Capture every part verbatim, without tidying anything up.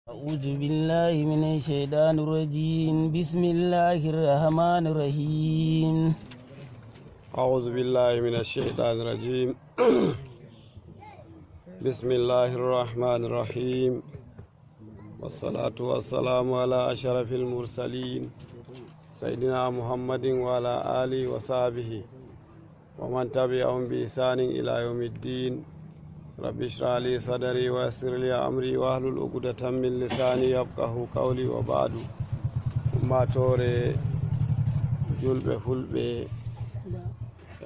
أعوذ بالله من الشيطان الرجيم. بسم الله الرحمن الرحيم. أعوذ بالله من الشيطان الرجيم. بسم الله الرحمن الرحيم. والصلاة والسلام على أشرف المرسلين سيدنا محمد وعلى آله وصحبه ومن تبعهم بإحسان إلى يوم الدين. رب اشرح لي صدري ويسر لي أمري واحلل عقدة من لساني يفقه قولي وبعد. Ummaatoore juulɓe fulɓe,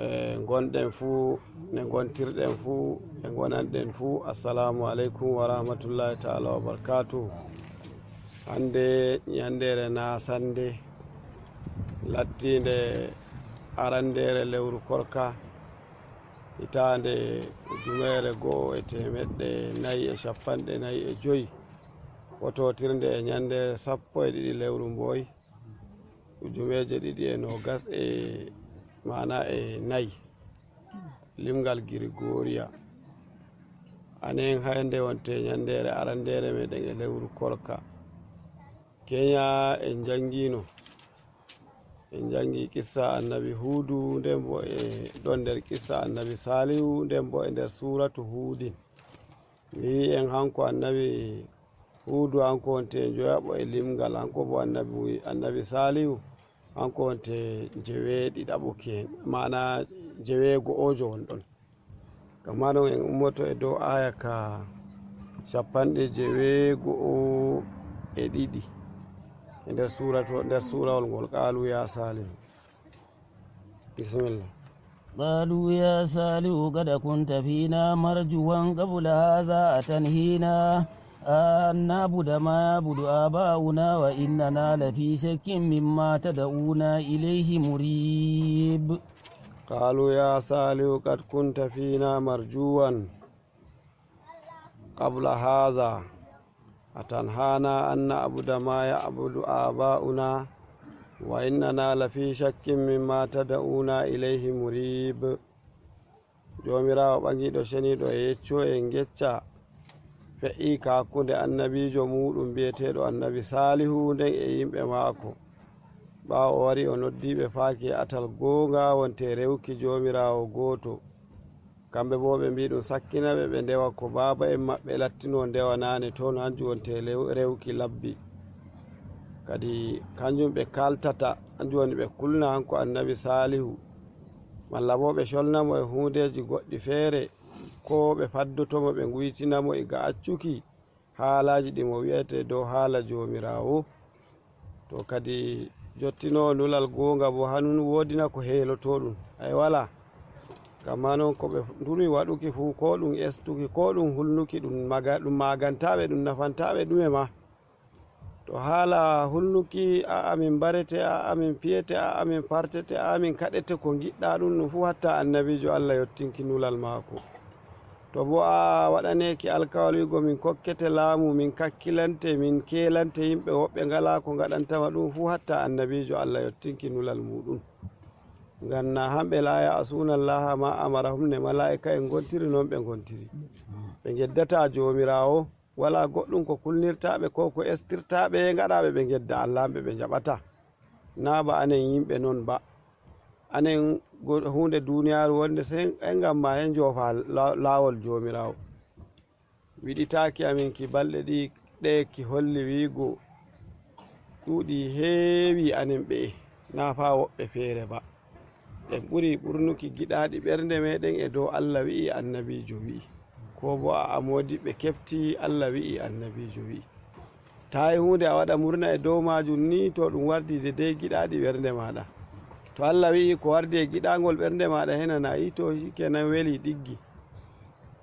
e ngonɗen fuu, nde ngontirɗen fuu, nde ngonanɗen fuu, assalamu aleykum wa rahmatullahi taala wa barkaatu. Hannde ñanndeere naasannde, lattiinde arandeere lewru korka, hitaande ujuneere go'o e teemeɗɗe nayi e cappanɗe nayi e joy, wotootirnde e ñannde sappo e ɗiɗi lewru mboy, ujuneeje ɗiɗi e noogas e maana e nayi, limngal Girigooriya. Anen hannde wonte ñanndeere arandeere meɗen e lewru korka. Keña en njanngiino, en njanngi qissa annabi Huudu, nden bo e ɗon nder qissa annabi Saalihu, nden bo e nder suuratu Huudin. Mi wi'i en hanko annabi Huudu, hanko wonte njoyaɓo e limngal, hanko bo annabi, annabi Saalihu, hanko wonte njeweeɗiɗaɓo ken, maana njeweego'ojo won ɗon. Kamma non en ummoto e dow aaya ka cappanɗe jeweego'o e ɗiɗi e nder suura to, nder suurawol ngol, qaalu ya Saalihu. Bisimilla. قالوا يا صالح قد كنت فينا مرجوا قبل هذا أتنهينا أن نعبد ما يعبد آباؤنا وإننا لفي شك مما تدعونا إليه مريب. قالوا يا صالح قد كنت فينا مرجوا قبل هذا أتنهانا أن نعبد ما يعبد آباؤنا وإننا لفي شك مما تدعونا إليه مريب. Joomiraawo ɓaŋiiɗo ceniiɗo e yecco en ngecca fe'ii ka hakkunde annabiijo muuɗum bi'eteeɗo annabi Saalihu nden e yimɓe maako. Ɓaawo o wari o noddi ɓe faaki e atal goonga wonte rewki Joomiraawo gooto. Kamɓe boo ɓe mbii ɗum sakkina ɓe, ɓe ndewa ko baaba'en maɓɓe lattinoo ndewa naane toon, hanjum wonte lew-, rewki labbi. Kadi hanjum ɓe kaaltata, hanjum woni ɓe kulna hanko annabi Saalihu, malla boo ɓe colna mo e huundeeji goɗɗi feere, koo ɓe paddoto mo ɓe nguytina mo iga accuki haalaaji ɗi mo wi'ete dow haala Joomiraawo. To kadi jottinoowo nulal goonga boo, hanun woodina ko heelotoo ɗum. Ay walaa. Kamma non ko ɓe nduri waɗuki fuu, koo ɗum estuki, koo ɗum hulnuki, ɗum maga-, ɗum maagantaaɓe, ɗum nafantaaɓe ɗume maa. To haala hulnuki, a'a min mbarete, a'a min piyete, a'a min partete, a'a min kaɗete ko ngiɗɗaa ɗum, ɗum fuu hatta annabiijo Allah yottinki nulal maako. To boo a waɗaneeki alkawal wi'go min kokkete laamu, min kakkilante, min keelante yimɓe woɓɓe ngalaa ko ngaɗantama ɗum fuu hatta annabiijo Allah yottinki nulal muuɗum. Ngam na hamɓe laa ya'suuna Allaha maa amarahum ne malaa'ika'en ngontiri non ɓe ngontiri. Ɓe ngeddataa Joomiraawo, walaa goɗɗum ko kulnirtaa ɓe koo ko estirtaa ɓe ngaɗa ɓe ɓe ngedda Allah hamɓe ɓe njaɓataa. Naa ba anen yimɓe non ba. Anen go-, huunde duuniyaaru wonde sey en ngam ma en njoofa la-, laawol Joomiraawo. Wiɗitaaki amin ki balɗe ɗi, ɗe ki holli wi'go ɗuuɗi heewi anen ɓe'e, naa faa woɓɓe feere ba. En ɓuri ɓurnuki giɗaaɗi ɓernde meeɗen e dow Allah wi'i, annabiijo wi'i. Koo boo a'a moodiɓɓe kefti Allah wi'i, annabiijo wi'i. Taa e huunde a waɗa murna e dow maajum ni, to ɗum wardi dedey giɗaaɗi ɓernde maaɗa. To Allah wi'i ko wardi e giɗaangol ɓernde maaɗa henana yi, to shikenan weli ɗiggi.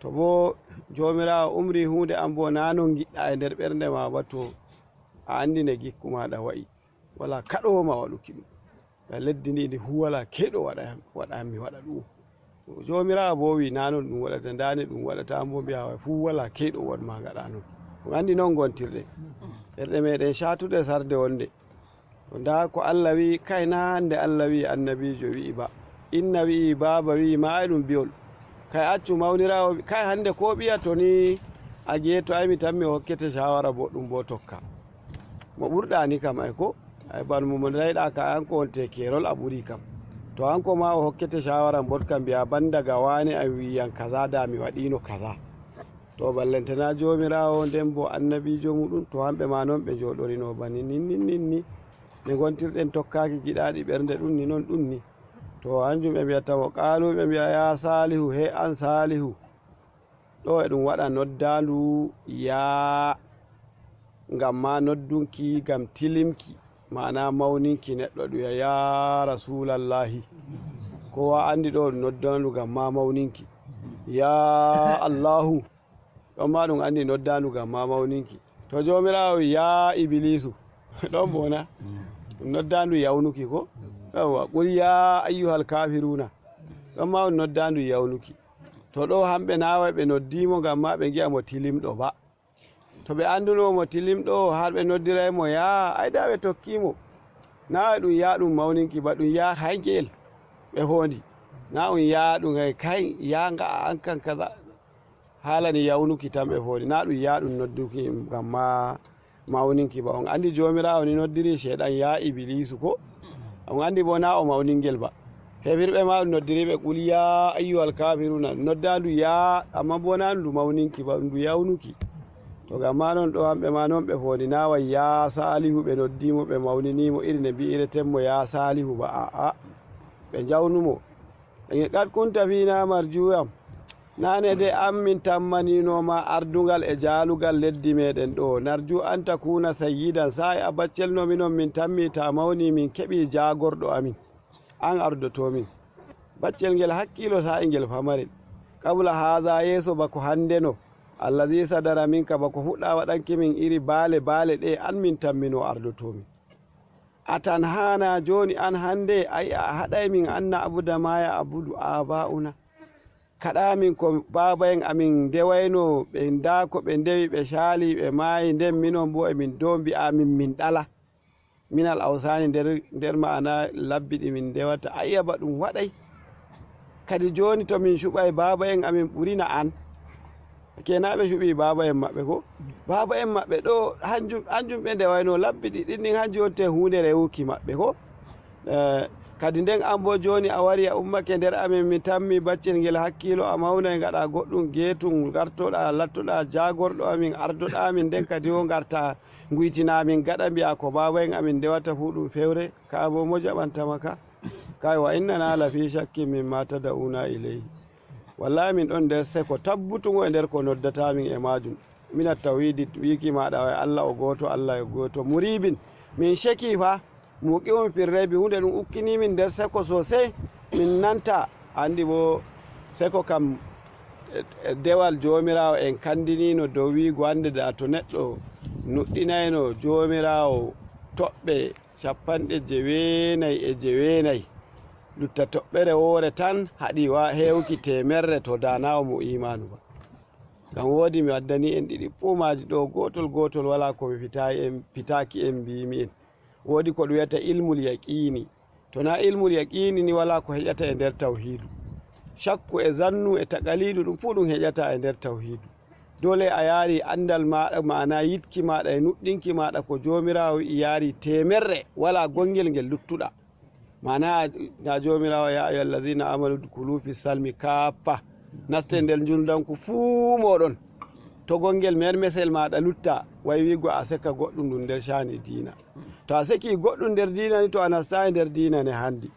To boo Joomiraawo umri huunde an boo naa non ngiɗɗa e nder ɓernde ma ba, to a anndi ne gikku maaɗa wa'i. Walaa kaɗoowo ma waɗuki ɗum. Ya leddi ndi, ndi huwala keyɗo waɗa, waɗa mi waɗa ɗum. Joomiraawo boo wi naa non ɗum waɗata, ndaa ni ɗum waɗata, an boo mbi'a way fuu walaa keyɗo waɗ ma ngaɗa non. On anndi non ngontirɗe. Ɓerɗe meeɗen caatuɗe sarde wonde. To ndaa ko Allah wi'i, kay naa hannde Allah wi'i annabiijo wi'i ba. Inna wi'i, baaba wi'i ma ay ɗum bi'ol. Kay accu mawniraawo, kay hannde koo ɓiya to ni A geeto ay mi tan mi hokkete shawara boɗɗum bo tokka. Mo ɓurɗani kam ay ko, ay ban mo mo ndayɗa ka an ko wonte keerol a ɓuri kam. To an ko ma o hokkete shawara mboɗka mbiya ban daga wane a wiyan kaza da mi waɗino kaza. To ballantana Joomiraawo, nden bo annabiijo muɗum, to hamɓe ma non ɓe njooɗorino bani nin, nin, nin, ni. Ne ngontirɗen tokkaaki giɗaaɗi ɓernde ɗum ni, non ɗum ni. To hanjum ɓe mbiyata mo, qaalu ɓe mbiya, "Yaa Saalihu, he an Saalihu." Ɗo e ɗum waɗa noddaandu yaa, ngam ma noddunki, ngam tilimki, maana mawninki neɗɗo ɗum ya, "Yaa Rasuulallahi." Kowa anndi ɗo ɗum noddaandu ngam ma mawninki. "Yaa Allahu." Ɗon ma ɗum anndi noddaandu ngam ma mawninki. To Joomiraawo wi, "Yaa Ibiliisu." Ɗon bona. Ɗum noddaandu yawnuki ko? Yawwa, "Qul yaa ayyuhal kaafiruuna." Ɗon ma ɗum noddaandu yawnuki. To ɗo hamɓe naaway ɓe noddi mo ngam ma ɓe ngi'a mo tilimɗo ba. To ɓe annduno mo tilimɗo har ɓe noddiray mo yaa, ay da ɓe tokki mo. Na ɗum yaa ɗum mawninki ba, ɗum yaa haygel ɓe foondi. Na ɗum yaa ɗum ay kay, yaa nga'a an kan kaza. Haala ni yawnuki tan ɓe foondi. Na ɗum yaa ɗum nodduki ngam ma mawninki ba. On anndi Joomiraawo ni noddiri Ceyɗan yaa Ibiliisu ko? On anndi bo na o mawningel ba. Hefirɓe ma ɗum noddiri ɓe, "Qul yaa ayyuhal kaafiruuna." Noddaandu yaa, amma bo na ndu mawninki ba, ndu yawnuki. To ngam ma non ɗo hamɓe ma non ɓe foondi na way yaa Saalihu ɓe noddi mo, ɓe mawnini mo iri nde mbi'ireten mo yaa Saalihu ba. A'a, ɓe njawnu mo. E qad kunta fiina marjuuyan. Naane de an min tammanino ma ardungal e jaalugal leddi meɗen ɗo. Narju an takuuna sayyidan. Saa'i a baccelno minon min tammi ta mawni min keɓi jaagorɗo amin. An ardoto min. Baccel ngel hakkiilo saa'i ngel famarel. Qabla haaza yeeso bako hande no. Allazi sadara minka bako fuɗɗa waɗanki min iri baale baale ɗe an min tammino ardoto min. A tanhaana jooni an hande, ay a haɗay min an na abuda ma ya abudu aba'una. Kaɗa min ko baaba en amin ndewayno, ɓe nda ko ɓe ndewi, ɓe caali, ɓe maayi, nden minon bo emin do mbi'a min, min ɗala. Minal awsaani nder, nder ma'ana labbi ɗi min ndewata. A yi'a ba ɗum waɗay. Kadi jooni to min cuɓay baaba en amin ɓurina an. Kena ɓe cuɓi baaba en maɓɓe ko? Baaba en maɓɓe ɗo hanjum, hanjum ɓe ndewayno labbi ɗi ɗin, ɗin hanjum wonte huunde rewuki maɓɓe ko? Eh, kadi nden an bo jooni a wari a ummake nder amin, mi tammi baccel ngel hakkiilo a mawnay ngaɗa goɗɗum geetum, ngartoɗa lattoɗa jaagorɗo amin, ardoɗa amin, nden kadi wo ngarta nguytina amin gaɗa mbi'a ko baaba en amin ndewata fuu ɗum fewre, ka bo mo jaɓantama ka? Kay wa innana la fi shakkin mimma tad'una ilayhi. Wallahi min ɗon nder seko tabbutungo e nder ko noddata min e majum. Mina tawhidi wiiki maɗa wa Allah o gooto, Allah o gooto. Muribin, min sheki fa, muqiun fir raybi, hunde ɗum ukkini min nder seko sosai. Min nanta, andi bo seko kam, e, e dewal Joomiraawo en kandinino dow wiigo hande da to neɗɗo nuɗɗinayno Joomiraawo toɓɓe cappanɗe jeweenayi e jeweenayi, lutta toɓɓere woore tan haɗi wa heewki teemerre, to danawo mo imaanu ba. Ngam woodi mi waddani en ɗiɗi fuu maaji ɗo, gootol gootol walaa ko mi fitaayi en, fitaaki en mbiimi en. Woodi ko ɗum wiyata ilmul yaqiini. To na ilmul yaqiini ni walaa ko heƴata e nder tawhiidu. Shakku e zannu e taqaliidu ɗum fuu ɗum heƴata e nder tawhiidu. Dole a yaari anndal maaɗa, maana yiɗki maaɗa e nuɗɗinki maaɗa ko Joomiraawo wi'i yaari teemerre, walaa gongel ngel luttuɗa. Maana na Joomiraawo, "Ya ayyuhal lazina amanu dkhulu fi salmi kaffa." Naste nder njulndanku fuu mooɗon. To gongel mermesel maaɗa lutta, way wiigo a seka goɗɗum ɗum nder caani diina. To a seki goɗɗum nder diina ni, to a nastaay nder diina ne handi.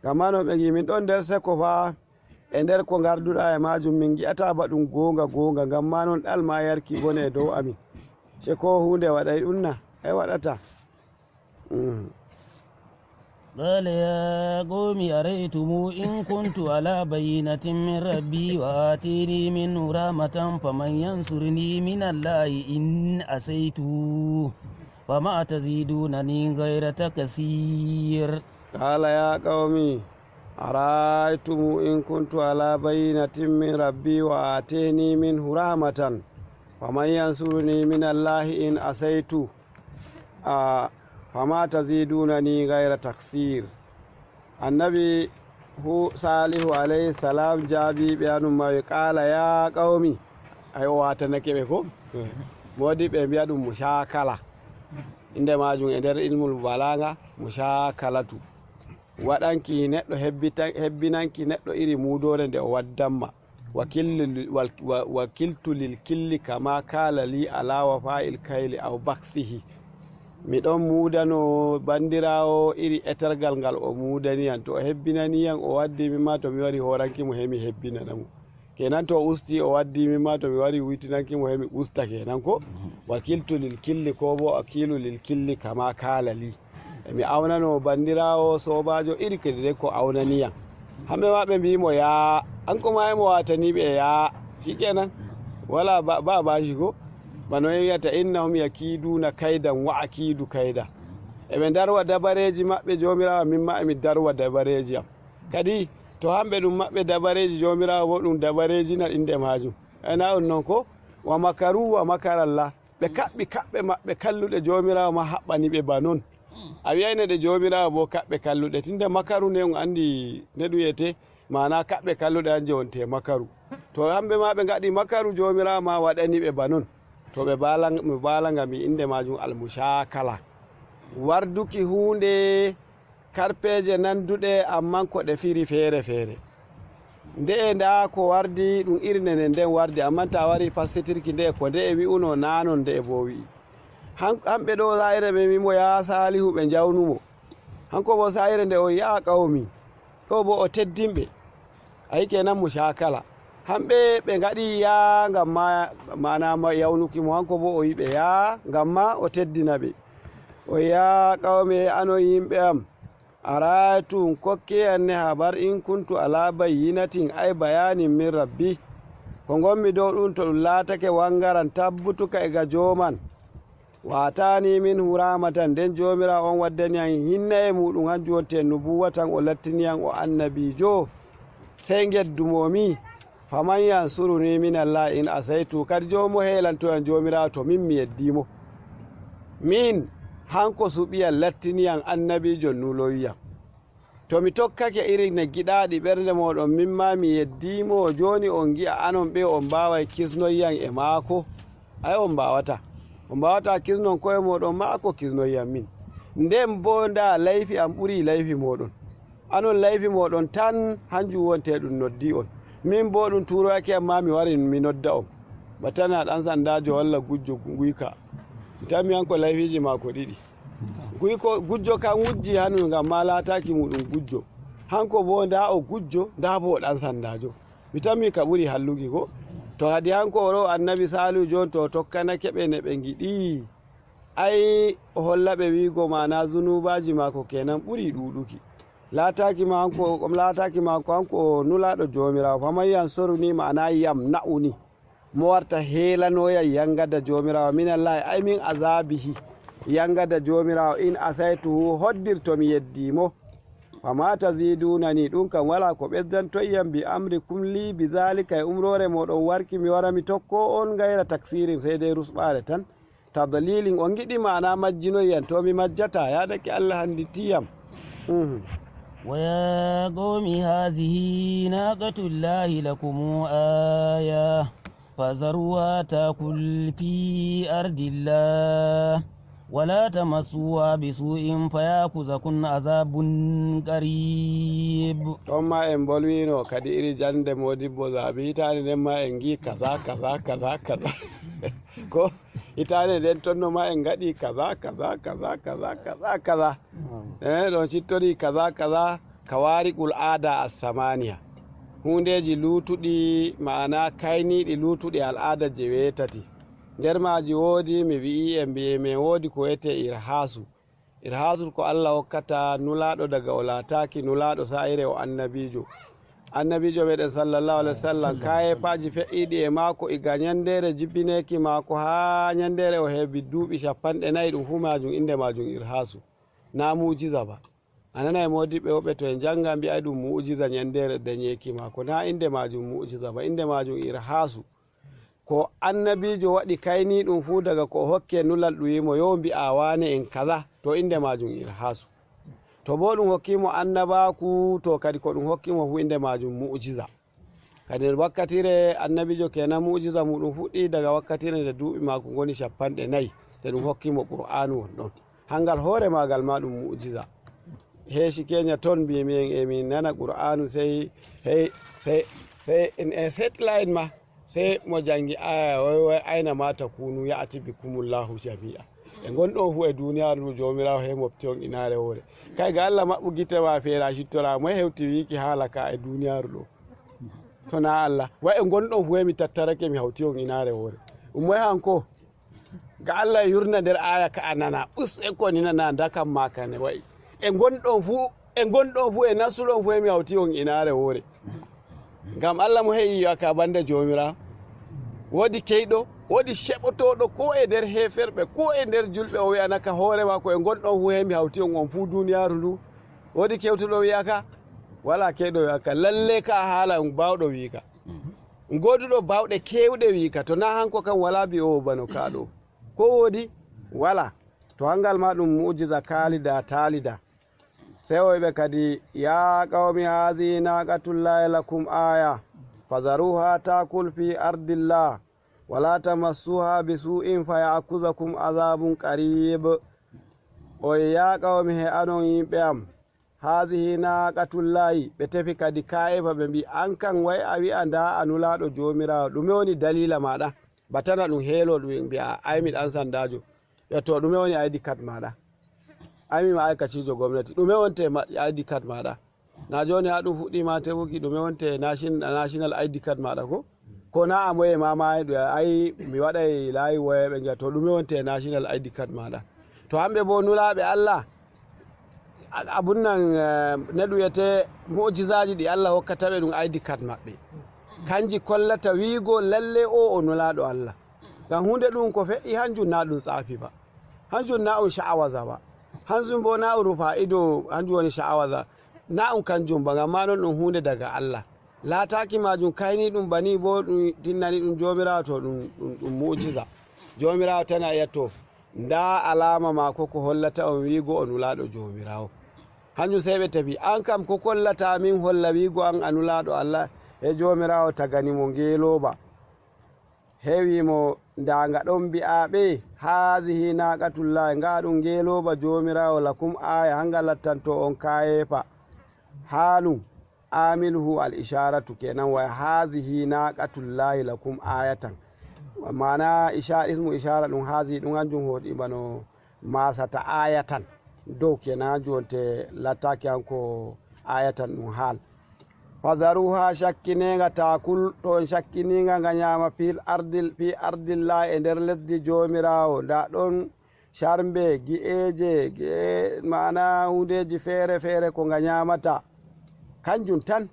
Ngam ma no ɓe ngi min ɗon nder seko fa, e nder ko ngarduɗa e majum, min ngi'ata ba ɗum goonga goonga, ngam ma non ɗal ma yarki bone e dow amin. Ce ko huunde waɗay ɗum na? E waɗata. Mm. قال يا قوم أرأيتم إن كنت على بينة من ربي وآتيني منه رحمة فمن ينصرني من الله إن عصيته فما تزيدونني غير تخسير. قال يا قوم أرأيتم إن كنت على بينة من ربي وآتيني منه رحمة فمن ينصرني من الله إن عصيت، آه، فما تزيدونني غير تخسير. Annabi Hu-, Saalihu alayhi salam jaabi ɓe anum mawi, qala ya qawmi, Ay, o watanake ɓe ko? Moodi ɓe mbiya ɗum mushakala. Inde majum e nder ilmul balaga, mushakalatu. Waɗanki neɗɗo hebbita-, hebbinanki neɗɗo iri muudore nde o waddanma. Wakiltu lil-, wal-, wa-, wakiltu lil killi kama kala li ala wafa'il kayli aw baksihi. Mi ɗon muudano bandirawo iri etergal ngal o muudani yam. To o hebbinani yam, o waddi min ma, to mi wari horanki mo, hemi hebbinana mo. Kenan to o usti, o waddi min ma, to mi wari wuytinanki mo, hemi usta kenan ko? Wakiltu lil killi, ko bo akilu lil killi kama kala li. E mi awnano bandirawo sobajo iri kadi de ko awnani yam. Hamɓe ma ɓe mbi mo ya, hanko ma e mo watani ɓe ya. Shikenan. Wala ba, ba bashi ko? Bano en wiyata innahum yakiduna kaidan wa akidu kaida. E ɓe darwa dabareji maɓɓe, Jomirawo, min ma e mi darwa dabareji am. Kadi to hamɓe ɗum maɓɓe dabareji, Jomirawo bo ɗum dabareji na inde majum. Ena on non ko? Wa makaru wa makarallah. Ɓe kaɓɓi kaɓɓe maɓɓe kalluɗe, Jomirawo ma haɓɓani ɓe ba non. A wi'ayno ɗe Jomirawo bo kaɓɓe kalluɗe, tinde makaru ne on andi ne ɗum wiyete, mana kaɓɓe kalluɗe anje wonte makaru. To hamɓe ma ɓe ngaɗi makaru, Jomirawo ma waɗani ɓe ba non. To ɓe bala, mi balaga mi inde majum almushakala. Warduki hunde karpeje nanduɗe, amman ko ɗe firi feere feere. Nde'e nda ko wardi, ɗum iri nde nden wardi, amman ta wari fassitirki nde'e, ko nde'e wi'uno, na non nde'e bo wi'i. Han-, hamɓe ɗo sa'ire ɓe mimo ya Salihu, ɓe jawnumo. Hanko bo sa'ire nde o ya qawmi, ɗo bo o teddinɓe. Ayi kenan mushakala. Hamɓe ɓe ngaɗi ya ngam ma, mana ma yawnuki mo, hanko bo o yiɓe ya ngam ma o teddina ɓe. O ya qawmi, anon yimɓe am, araytum, kokke yam ne habar, in kuntu ala bayyinatin, ay bayanin min rabbi. Ko ngonmi dow ɗum to ɗum laatake wangaran tabbutuka e ga joman. Wa atani minhu rahmatan, nden Jomirawo on waddani yam hinnaye muɗum, hanjum wonte nubuwatan, o lattini yam o annabijo. Sey ngeddumo mi, faman yansuruni min Allah in asaitu, kadi jomo helanto yam Jomirawo to min mi yeddi mo. Min, hanko suɓi yam, lattini yam annabijo, nuloyi yam. To mi tokkake iri ne giɗaaɗi ɓernde mooɗon, min maa mi yeddii mo, jooni on ngi'a anon ɓe on mbaaway kisnoyyam e maako. Ay, on mbaawataa. On mbaawataa kisnon ko'e mooɗon, maako kisnoyyam min. Nden boo ndaa, layfi am ɓurii layfi mooɗon. Anon layfi mooɗon tan, hanjum wonte ɗum noddii on. Min boo ɗum tuuroyake yam maa mi wari mi nodda on. Ba tana ɗan sandaajo walla gujjo nguyka. Tammi an ko layfiiji maako ɗiɗi. Guyko, gujjo kan wujji hanu ngam ma laataaki muuɗum gujjo. Hanko boo ndaa o gujjo, ndaa boo o ɗan sandaajo. Mi tammi ka ɓuri halluki ko? To kadi hanko o ɗo annabi Saalihu jooni to o tokkanake ɓe ne ɓe ngiɗi. Ay o holla ɓe wi'go maana zunuubaaji maako kenan ɓuri ɗuuɗuki. Laataaki ma hanko, laataaki ma hanko, hanko o nulaaɗo Joomiraawo. Faman yansuruni maana yamna'uni. Mo warta heelanooya yangada Joomiraawo, minallaahi, ay min azaabihi, yangada Joomiraawo, in asaytuhu, hoddir to mi yeddii mo. Wa ma taziidunani, ɗum kam walaa ko ɓesdantoyyam, bi amrikum lii bi zaalika, e umroore mooɗon warki mi wara mi tokko on, gayra taksiirin, sey dey rusɓaare tan. Tadlilin, on ngiɗi maana majjinoyyam, to mi majjataa, yaadake Allah handitii yam. Mhm. ويا قوم هذه ناقة الله لكم آية فذروها تأكل في أرض الله ولا تمسوها بسوء فيأخذكم عذاب قريب. Ton ma en mbolwiino kadi iri jannde moodibbo Zabi, hitaande nden ma en ngi kaza, kaza, kaza, kaza. Ko hitaande nden tonno ma en ngaɗi kaza, kaza, kaza, kaza, kaza, kaza. Eh, ɗon cittori kaza, kaza, kawariqul aada as-samaniya. Huundeeji luutuɗi, maana kayniiɗi luutuɗi al'aada je weetati. Nder maaji woodi, mi wi'i en mbi'e men woodi ko wi'ete irhaasu. Irhaasu ko Allah hokkata nulaaɗo daga o laataaki nulaaɗo sa'ire o annabiijo. Annabiijo meɗen sallallahu alaihi wasallam, kayeefaaji fe'iiɗi e maako iga nyandeere jibbineeki maako haa nyandeere o heebi duuɓi cappanɗe nayi, ɗum fuu maajum innde maajum irhaasu. Na mu'jiza ba. A nanay moodibɓe woɓɓe to en jannga mbi'ay ɗum mu'jiza nyandeere danyeeki maako. Na innde maajum mu'jiza ba, innde maajum irhaasu. Ko annabiijo waɗi kayniiɗum fuu daga ko o hokke nulal ɗum wi'i mo yo mbi'a waane en kaza, to innde maajum irhaasu. To boo ɗum hokki mo annabaaku, to kadi ko ɗum hokki mo fuu innde maajum mu'jiza. Kadi wakkatire annabiijo kenan mu'jiza muɗum fuɗɗi daga wakkatire nde duuɓi maako ngoni cappanɗe nayi, nde ɗum hokki mo Qur'aanu won ɗon. Hangal hoore maagal ma ɗum mu'jiza. Heesi Kenya ton mbimi en e min nana Qur'aanu sey, hey, sey, sey, en, e satellite ma, sey mo jangi aya, "Way, way, aina ma takunu ya'ti bikumullahu jami'a." E ngonɗon fu e duniyaaru ndu Joomiraawo he mofti on inaare woore. Kay ga Allah maɓɓu gite ma feera sittora, moye hewti wiiki haala ka e duniyaaru ɗo? To na Allah. Way e ngonɗon fu he mi tattarake mi hawti on inaare woore. Ɗum moye hanko? Ga Allah e yurna nder aya ka a nana. Us e ko ni nana ndakam ma ka ne wa'i. E ngonɗon fu, e ngonɗon fu, e nastuɗon fu he mi hawti on inaare woore. Ngam Allah mo he'i yo aka banda Joomiraawo. Woodi keyɗo, woodi seɓotooɗo ko e nder heeferɓe, ko e nder julɓe o wi'anaka hoore maako e ngonɗon fu he mi hawti on on fu duniyaaru ndu. Woodi kewtuɗo wi'aka? Wala keyɗo wi'aka. Lalle ka haala on baawɗo wi'ika. Gooduɗo baawɗe keewɗe wi'ika. To na hanko kam wala bi'oowo bano ka ɗo. Ko woodi? Wala. To hangal ma ɗum mu'jiza kaalida taalida. Sey o wi'i ɓe kadi, "Ya qawmi, haadhihi naaqatullaahi lakum aaya, fadharuuhaa taakul fii ardillah, wa laa tamassuuhaa bisuu'in faya'khuzakum adhaabun qariib." O wi'i, "Ya qawmi, he anon yimɓe am, haadhihi naaqatullaahi," ɓe tefi kadi kaayeefa, ɓe mbi'i, "An kan way a wi'a ndaa a nulaaɗo Joomiraawo, ɗume woni daliila maaɗa?" Batana ɗum heelo ɗum mbi'a, "Ay mi ɗan sandaajo." Ɓe, "To ɗume woni I D card maaɗa?" "Ay mi ma'aikaciijo gomnati." "Ɗume wonte ma-, I D card maaɗa?" Na jooni haa ɗum fuɗɗi ma tefuki ɗume wonte nation-, national I D card maaɗa ko? Ko na a moye ma maayiɗo, ay mi waɗay laayi woya ɓe ngi'a, "To ɗume wonte national I D card maaɗa?" To hamɓe bo nulaaɓe Allah, a-, abun nan, eh, na ɗum wiyete mu'jizaaji ɗi Allah hokkata ɓe ɗum I D card maɓɓe. Kanji kollata wiigo lalle o o nulaaɗo Allah. Ngam huunde ɗum ko fe'i hanjum na ɗum tsaafi ba. Hanjum na ɗum sha'awaza ba. Hanjum bo na ɗum rufa'ido, hanjum woni sha'awaza. Na ɗum kanjum ba, ngam ma non ɗum huunde daga Allah. Laataaki maajum kayni ɗum bani bo ɗum tinnani ɗum Joomiraawo, to ɗum, ɗum, ɗum mu'jiza. Joomiraawo tan a yi'ato. Ndaa alaama maako ko hollata on wiigo o nulaaɗo Joomiraawo. Hanjum sey ɓe tefi, "An kam ko kollata min holla wiigo an a nulaaɗo Allah e Joomiraawo tagani mo ngeelooba?" Hewi mo, "Ndaa nga ɗon mbi'aa ɓe, 'Haadhihi naaqatullaahi, nga ɗum ngeelooba Joomiraawo, lakum aaya, hanga lattanto on kaayeefa.'" Haalun, aamiluhu al ishaaratu kenan, wa haadhihi naaqatullaahi lakum aayatan. Maana isha-, ismu ishaara ɗum haadhihi, ɗum hanjum hooti bano maasata aayatan. Dow kenan hanjum wonte lattaaki hanko aayatan ɗum haal. Fadharuha, cakkinenga, taakul, to on cakkininga nga nyaama fil ardil, fi ardillah, e nder lesdi Joomiraawo. Nda ɗon carmbe, gi'eje, ge-, maana hundeji feere feere ko nga nyaamata. Kanjum tan.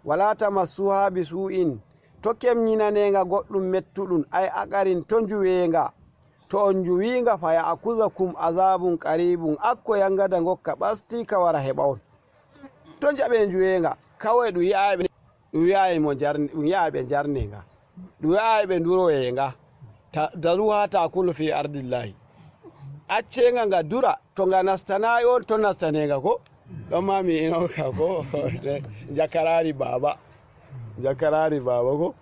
Wala tamassuha bi su'in. To kemnyinanenga goɗɗum mettuɗum, ay aqarin, to njuwenga. To on njuwinga, fa ya'khuzakum azabun qaribun, akko yangada ngokka ɓasti ka wara heɓa on. To njaɓe njuwenga, kawai ɗum yi'ai ɓe, ɗum yi'ai mo njarni, ɗum yi'ai ɓe njarnenga. Ɗum yi'ai ɓe nduroyenga. Ta, daruha takulu fi ardillahi. Accenga nga dura, to nga nastanai on, to nastanenga ko? Ɗon ma mi inoka ko? Jakarari baba. Jakarari baba ko?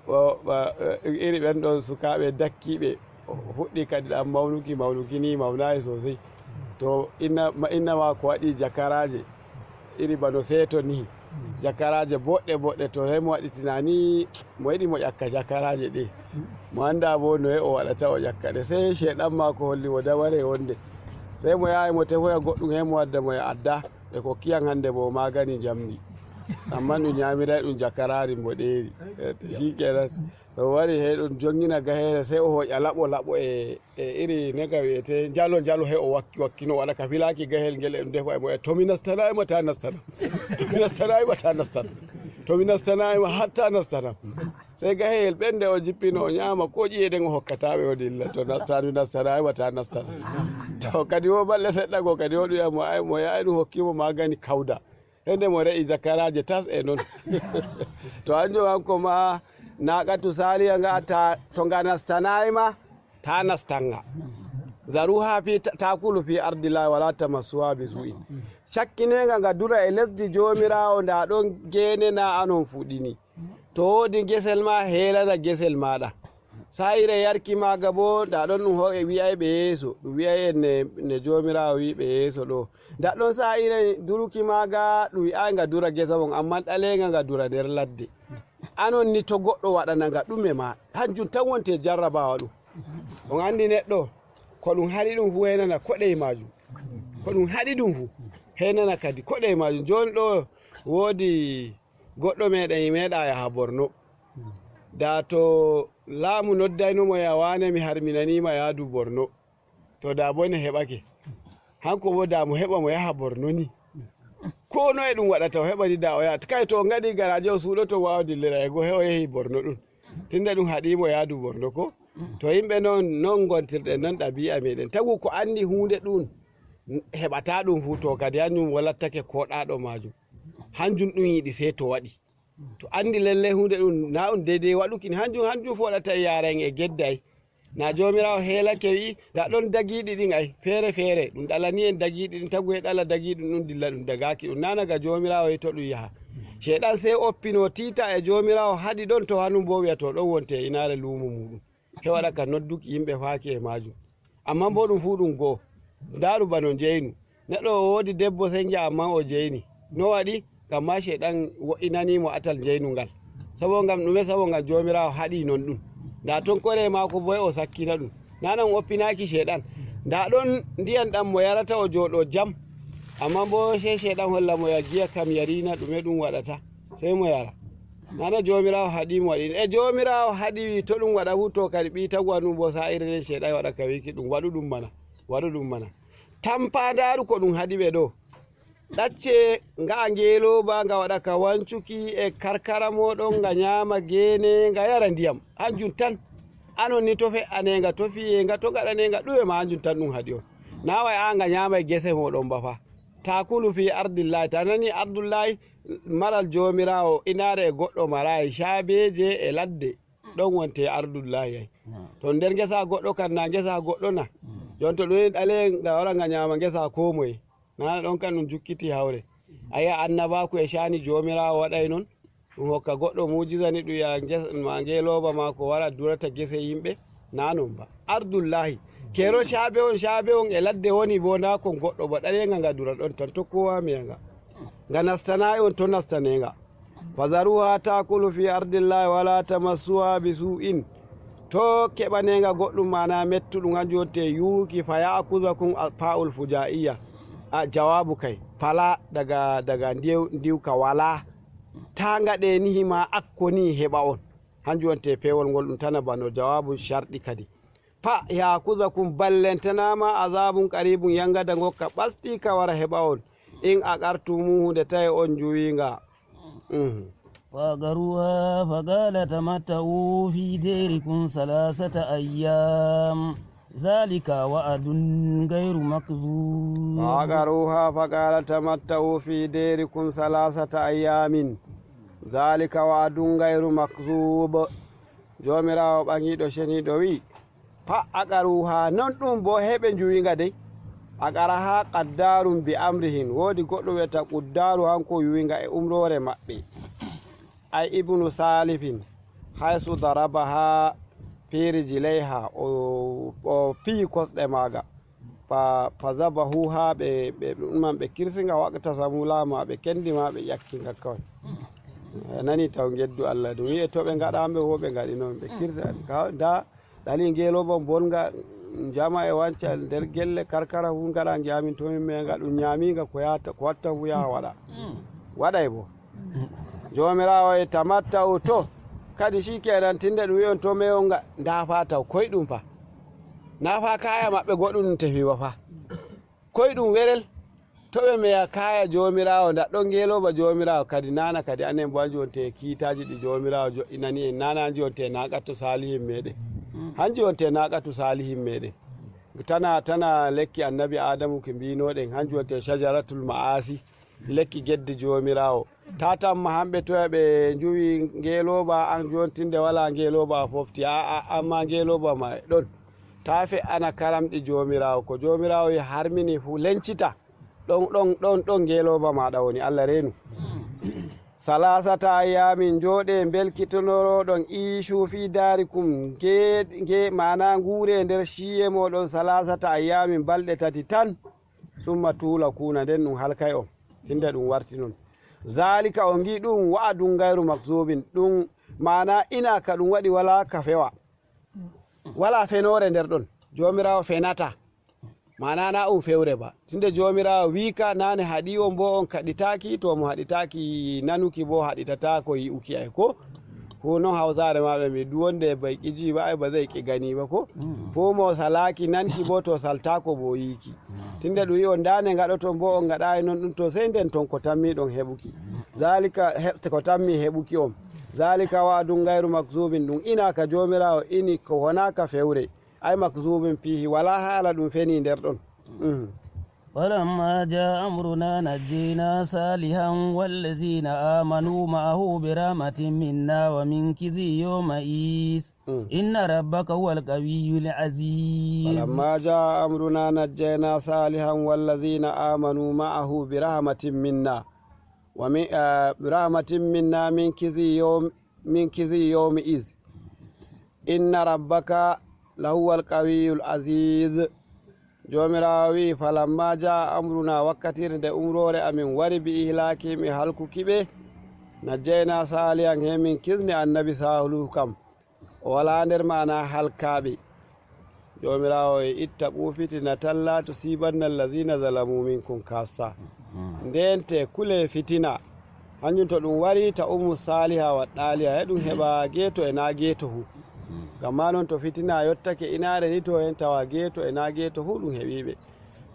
O, ba, eh, iri ɓen ɗon sukaaɓe dakkiiɓe, o fuɗɗi kadi ɗan mawnuki, mawnuki ni mawnayi sosai. To inna, ma, inna maako waɗi jakaraaje, iri bano seeto ni, jakaraaje boɗɗe boɗɗe, to hemo waɗi tinani, mo yiɗi mo ƴakka jakaraaje ɗe. Mo annda bo noye o waɗata o ƴakka ɗe. Sey sheɗan maako holli mo dabare wonde. Sey mo yaha mo tefoya goɗɗum hemo wadda mo e adda. Ɓe kokki yam hande bo magani njamndi. Ammaa ɗum nyaamiray ɗum jakaraari mboɗeeri. Eh, shikenan. To wari hey ɗum jongina gaheere, sey o hooƴa laɓo laɓo e, e iri nega wi'ete njalo njalo, hey o wakki wakki no waɗa ka filaaki gaheyel ngel e ɗum defa e mo e, "To mi nastanaay ma, ta nastana. To mi nastanaay ma, ta nastana. To mi nastanaay ma, hatta nastana." Sey gaheyel ɓende o jippino o nyaama ko ƴi'e ɗen o hokkata ɓe o dilla. "To nastanu nastanaay ma, ta nastana." To kadi wo balɗe seɗɗa go kadi o ɗum mo ay mo yaay ɗum hokki mo magani kawda. Hende mo re'i jakaraaje tas e non. To hanjum hanko ma naaqatu saaliya nga ta, to nga nastanaay ma, ta nastanga. Zaruha fi ta-, takulu fi ardillahi wala tamassuha bi su'in. Cakkinenga nga dura e lesdi Joomiraawo, nda ɗon geene na anon fuɗini. To woodi gesel ma, heelana gesel maaɗa. Saayire yarki maaga boo, ndaa ɗon ɗum ho-, e wi'ay ɓe yeeso, ɗum wi'ay en ne, ne Joomiraawo wi'i ɓe yeeso ɗo. Ndaa ɗon saayire duruki maaga, ɗum wi'aay nga dura gesa mon, ammaa ɗaleeŋga nga dura nder ladde. Anon ni to goɗɗo waɗana nga ɗume ma, hanjum tan wonte jarrabaawa ɗum. On anndi neɗɗo, ko ɗum haɗi ɗum fuu heenana koɗey maajum. Ko ɗum haɗi ɗum fuu heenana kadi koɗey maajum. Jooni ɗo woodi goɗɗo meeɗen meeɗaa yaha Borno. Daa to laamu noddayno mo ya waane mi harminanii ma yaadu Borno. To daa bone heɓake. Hanko boo daa mo heɓa mo yaha Borno ni. Ko noye ɗum waɗata o heɓani daa o yaha. Kay to o ngaɗi garaaje o suuɗoto waawa dillira e go he o yehi Borno ɗum. Tinda ɗum haɗi mo yaadu Borno ko. To yimɓe non, non ngontirɗen non ɗabi'a meeɗen. Tagu ko anndi huunde ɗum heɓata ɗum fuu to kadi hanjum walattake koɗaaɗo maajum. Hanjum ɗum yiɗi sey to waɗi. To anndi lallay huunde ɗum na ɗum deydey waɗuki ni, hanjum, hanjum fooɗata e yaara en e gedday. Na Joomiraawo heelake wi'i, ndaa ɗon dagiiɗi ɗin ay, feere feere. Ɗum ɗalani en dagiiɗi ɗin, tagu e ɗala dagiiɗi ɗum dilla ɗum dagaaki ɗum. Nana ga Joomiraawo e to ɗum yaha. Ceyɗan sey oppino tiita e Joomiraawo haɗi ɗon to hanum boo wi'a to ɗon wonte e inaare luumo muuɗum. He waɗa ka nodduki yimɓe faaki e maajum. Ammaa boo ɗum fuu ɗum go'o. Ndaaru bano njeynu. Neɗɗo o woodi debbo sey ngi'a ammaa o jeyni. No waɗi? Ngam maa Ceyɗan wo'inanii mo atal njeynu ngal. Sabo ngam ɗume? Sabo ngam Joomiraawo haɗi non ɗum. Ndaa ton kore maako boo o sakkina ɗum. Naa non oppinaaki Ceyɗan. Ndaa ɗon ndiyam ɗam mo yarata o jooɗo jam. Ammaa boo sey Ceyɗan holla mo ya giya kam yarina ɗume ɗum waɗata. Sey mo yara. Nana Joomiraawo haɗi mo waɗi. E Joomiraawo haɗi to ɗum waɗa fuu to kadi ɓii taguwa ɗum boo saa'ire nden Ceyɗan waɗa ka wiiki ɗum waɗu ɗum mana. Waɗu ɗum mana. Tampa ndaaru ko ɗum haɗi ɓe ɗo. Ɗacce nga'a ngeelooba nga waɗa ka wancuki e karkara mooɗon nga nyaama geene nga yara ndiyam. Hanjum tan. Anon ni to fe'aneenga, to fiyenga, to ngaɗaneenga ɗume ma hanjum tan ɗum haɗi on. Naa way a nga nyaama e gese mooɗon ba fa. Taakulu fi ardillahi. Ta nani ardullahi maral Joomiraawo inaare e goɗɗo maraay caabeeje e ladde. Ɗon wonte ardullahi ay. To nder ngesa goɗɗo kan na ngesa goɗɗo na. Jon to ɗum ɗale nga wara nga nyaama ngesa koo moye. Nana ɗon kan ɗum jukkiti hawre. Aya annabaaku e caani Joomiraawo waɗay non. Ɗum hokka goɗɗo muujiza ni ɗum ya nges-, ma ngeelooba maako wara durata gese yimɓe. Na non ba. Ardullahi. Keero caabe on, caabe on e ladde woni bo na kon goɗɗo ba ɗaleenga nga dura ɗon tan to kowa meyanga. Nga nastanaay on to nastaneenga. Fazaruha taakulu fi ardillahi wala tamassuha bi su'in. To keɓaneenga goɗɗum maana mettuɗum hanjum wonte yuuki fa ya'kuzakum a-, fa'ul fuja'iyya. A jawaabu kay. Fala daga, daga ndiw-, ndiwka wala. Ta ngaɗe nihi ma akko ni heɓa on. Hanjum wonte peewol ngol ɗum tana bano jawaabu sharɗi kadi. Fa ya'kuzakum ballentanaama azabun qaribun yangada ngokka ɓasti ka wara heɓa on. In aqartumuhu nde tawi on njuwinga. Mhm. فعقروها فقال تمتعوا في ديركم ثلاثة أيام ذلك وعد غير مكذوب. فعقروها فقال تمتعوا في ديركم ثلاثة أيام ذلك وعد غير مكذوب. Joomiraawo ɓaŋiiɗo ceniiɗo wi'i, Fa aqaruha, non ɗum boo heɓe njuwi nga dey. Aqaraha qaddarun bi amrihim, woodi goɗɗo wi'ata Quddaaru, hanko yuwi nga e umroore maɓɓe. Ay ibnu Salifin, haysu darabaha fi rijlayha, o, o piyi kosɗe maaga. Fa, fa zabahuha, ɓe, ɓe, ɗum man ɓe kirsi nga, waqtasamu laha ma, ɓe kendi ma, ɓe ƴakki nga kawai. A nani taw ngeddu Allah, ɗum wi'e to ɓe ngaɗa hamɓe wo ɓe ngaɗi non, ɓe kirsi an. Ka, nda, Ɗali ngeelooba bonga, njama e wanca nder gelle karkara fu ngaɗa nge amin to min meeŋa ɗum nyaamiiŋga ko yahata, ko watta fu yaha waɗa. Waɗay bo. Joomiraawo e tamatta'u to. Kadi shi kenan tinde ɗum wi'on to meeŋa nda fa taw koy ɗum fa. Na fa kaya maɓɓe goɗɗum ɗum tefi ba fa. Koy ɗum werel, to ɓe meya kaaya Joomiraawo, ndaɗɗon ngeelooba Joomiraawo kadi naana kadi anen bo hanjum wonte kiitaaji ɗi Joomiraawo jo'inani en, naana hanjum wonte naaqatu saalihin meeɗen. Hanjum wonte naaqatu saalihin meeɗen. Tana, tana lekki Annabi Aadamu ki mbiinoɗen, hanjum wonte shajaratul ma'asi, lekki geddi Joomiraawo. Ta tamma hamɓe toya ɓe njuwi ngeelooba an jontinde wala ngeelooba a fofti. A'a, amma ngeelooba ma e ɗon. Ta fe'ana karamɗi Joomiraawo. Ko Joomiraawo harmini fu lencita. Ɗon, ɗon, ɗon, ɗon ngeelooba maaɗa woni. Allah reenu. Salasata ayyamin, njooɗee mbelkitonoroɗon, iishu fi daarikum, nge, nge, maana nguuree nder ciiye mooɗon, salasata ayyamin, balɗe tati tan, summa tuula kuuna, nden ɗum halkay on, tinde ɗum warti non. Zaalika, on ngi ɗum, wa'adun gayru makzubin, ɗum maana ina ka ɗum waɗi walaa ka fewa, walaa fenoore nder ɗon, Joomiraawo fenata. Maana na um fewre ba. Tinde Joomiraawo wiika, naane haɗi on bo on kaɗitaaki, to mo haɗitaaki nanuki bo haɗitataako yi'uki ay ko? Ko non Hawsaare maɓɓe mbi, duk wanda bai ƙi ji ba, ai ba zai ƙi gani ba ko? Ko mo salaaki nanki bo to saltaako bo yiiki. Tinde ɗum wi'i on daane ngaɗoton bo on ngaɗaayi non ɗum to sey nden ton ko tammiɗon heɓuki. Zaalika he-, ko tammi heɓuki on. Zaalika wa'adun gayru makzubin, ɗum ina ka Joomiraawo ini ko wonaa ka fewre. Ay makzubin fiihi, walaa haala ɗum fenii nder ɗon. Mhm. فلما جاء أمرنا نجينا صالحا والذين آمنوا معه برحمة منا ومن خزي يومئذ. Mm. إن ربك هو القوي العزيز. فلما جاء أمرنا نجينا صالحا والذين آمنوا معه برحمة منا ومن، آه، برحمة منا من خزي يوم، من خزي يومئذ. Inna rabbaka lahuwal qawiyul aziz. Joomiraawo wi'i, falamma jaa amruna, wakkatiire nde umroore amin wari, bi ihlakihim, e halkuki ɓe, najjayna Salihan, he min kisni annabi Salihu kam, o walaa nder maana halkaaɓe. Joomiraawo e itta ɓuufitina talla tusibanna allazina zalamu minkum kassa. Ndente kule fitina. Hanjum to ɗum wari ta ummu saliha wa ɗaliha, e ɗum heɓa geeto e na geeto hu. Ngam ma non to fitina yottake inaare ni to hen tawa geeto e na geeto hu ɗum heɓiɓe.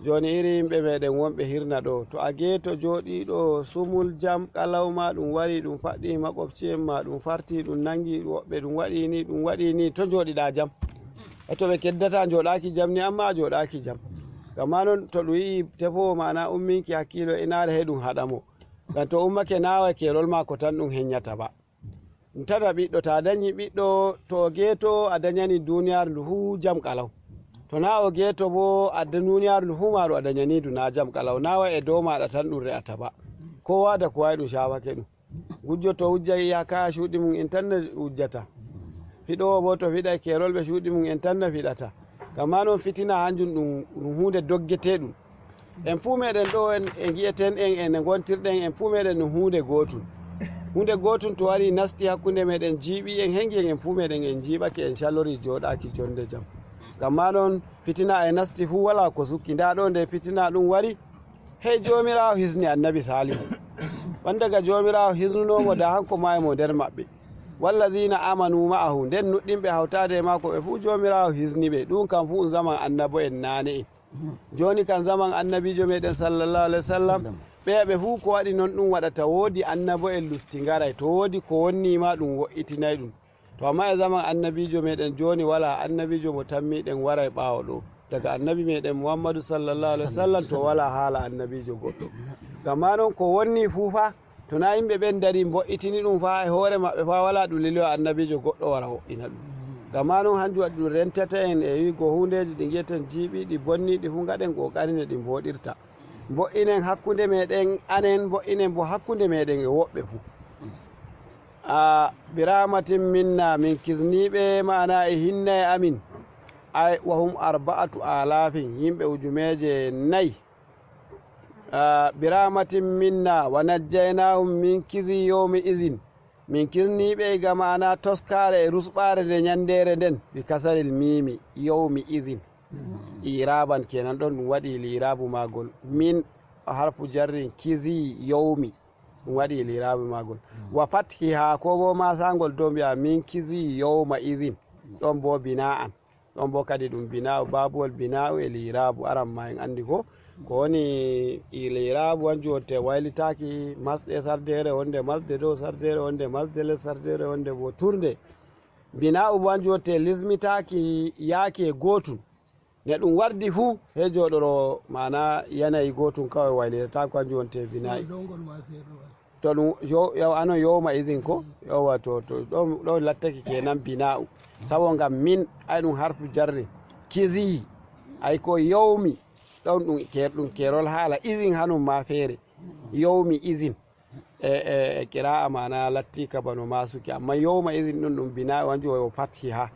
Joni iri yimɓe meɗen wonɓe hirna ɗo, to a geeto jooɗiɗo sumul jam, kalawma ɗum wari ɗum faɗɗi makwabci'en ma, ɗum farti ɗum nangi woɓɓe, ɗum waɗi ni, ɗum waɗi ni, to jooɗiɗa jam? E to ɓe keddata jooɗaki jam ni, amma a jooɗaki jam. Ngam ma non to ɗum yi'i tefowo maana umminki hakkilo inaare he ɗum haɗa mo. Ngam to ummake nawa keerol maako tan ɗum henyata ba. Ɗum tata ɓiɗɗo, ta dañi ɓiɗɗo to o geeto a dañani duniyaaru ndu fuu jam kalaw. To na o geeto bo a da-, duniyaaru ndu fuu maaru a dañani ndu na jam kalaw. Nawa e dow maɗa tan ɗum re'ata ba. Kowa da kowa e ɗum shawake ɗum. Gujjo to wujjay iyaka cuuɗi mum en tan no wujjata. Fiɗoowo bo to fiɗay keerol ɓe cuuɗi mum en tan no fiɗata. Ngam ma non fitina hanjum ɗum, ɗum huunde doggeteeɗum. En fuu meɗen ɗo en, e ngi'eten en, en ngontirɗen en fuu meɗen ɗum huunde gootun. Huunde gootun to wari nasti hakkunde meɗen jiiɓi en hengi en, en fuu meɗen en jiiɓake en calori jooɗaaki jonde jam. Ngam ma non fitina e nasti fuu walaa ko sukki. Ndaa ɗo nde fitina ɗum wari, Hey Joomiraawo, hisni Annabi Saalihu. Won daga Joomiraawo hisnunoo mo, da hanko maayi mo nder maɓɓe. Wallazina amanu ma'ahu, nden nuɗɗinɓe hawtaade e maako ɓe fuu, Joomiraawo hisni ɓe. Ɗum kam fuu ɗum zaman annabo'en naane en. Jooni kam zaman Annabiijo meɗen sallallahu alaihi wasallam, ɓeya ɓe fuu ko waɗi non ɗum waɗata, woodi annabo'en lutti ngaray. To woodi ko wonni ma ɗum wo'itinay ɗum. To amma e zaman Annabiijo meɗen jooni, walaa Annabiijo mo tammiɗen waray ɓaawo ɗo. Daga Annabi meɗen Muhammadu sallallahu alaihi wasallam, to walaa haala Annabiijo goɗɗo. Ngam ma non ko wonni fuu fa, to na yimɓe ɓen dari mbo'itini ɗum fa e hoore maɓɓe fa, walaa ɗum lilo Annabiijo goɗɗo wara wo'ina ɗum. Ngam ma non hanjum waɗi ɗum rentata en e wi'go huundeeji ɗi ngi'eten jiiɓiiɗi, bonniiɗi fuu ngaɗen ƙoƙari no ɗi mbooɗirta. Mbo'inen hakkunde meɗen anen, mbo'inen bo hakkunde meɗen e woɓɓe fuu. A, birahmatin minna, min kisniiɓe, ma'ana e hinna e amin. Ay, wa hum arba'atu alafin, yimɓe ujumeeje nayi. A, birahmatin minna, wa najjaynahum min kizi yawmi izin. Min kisniiɓe iga ma'ana toskaare e rusɓaare nde nyandeere nden, bi kasaril miimi, yawmi izin. Iraban kenan ɗon ɗum waɗi lirabu maagol. Min harfu jarrin kizi yawmi. Ɗum waɗi lirabu maagol. Wa fathi haa ko bo masangol dow mbi'a min kizi yawma izin. Ɗon bo bina'an. Ɗon bo kadi ɗum bina'u, babuwol bina'u e lirabu aran ma en andi ko. Ko woni i lirabu wanju wonte waylitaaki masɗe sardere wonde masde dow sardere wonde masde les sardere wonde bo turde. Bina'u bo wanju wonte lismitaaki yaake gootun. Ne ɗum wardi fuu, he jooɗoro maana yanayi gootun kawai waylitata ko hanjum wonte bina'i. Dongol ma seeɗa wa. To ɗum yo, yo, anon yawma izin ko? Yawwa, to, to, ɗon, ɗon lattake kenan bina'u. Sabo ngam min, ay ɗum harfu jarri. Kiziyi, ay ko yawmi, ɗon ɗum ke-, ɗum keerol haala, izin hanun ma feere. Yawmi izin. e, e, e qira'a maana lattiika bano maasuki. Amma yawma idhin ɗum, ɗum bina wanju o fathi ha.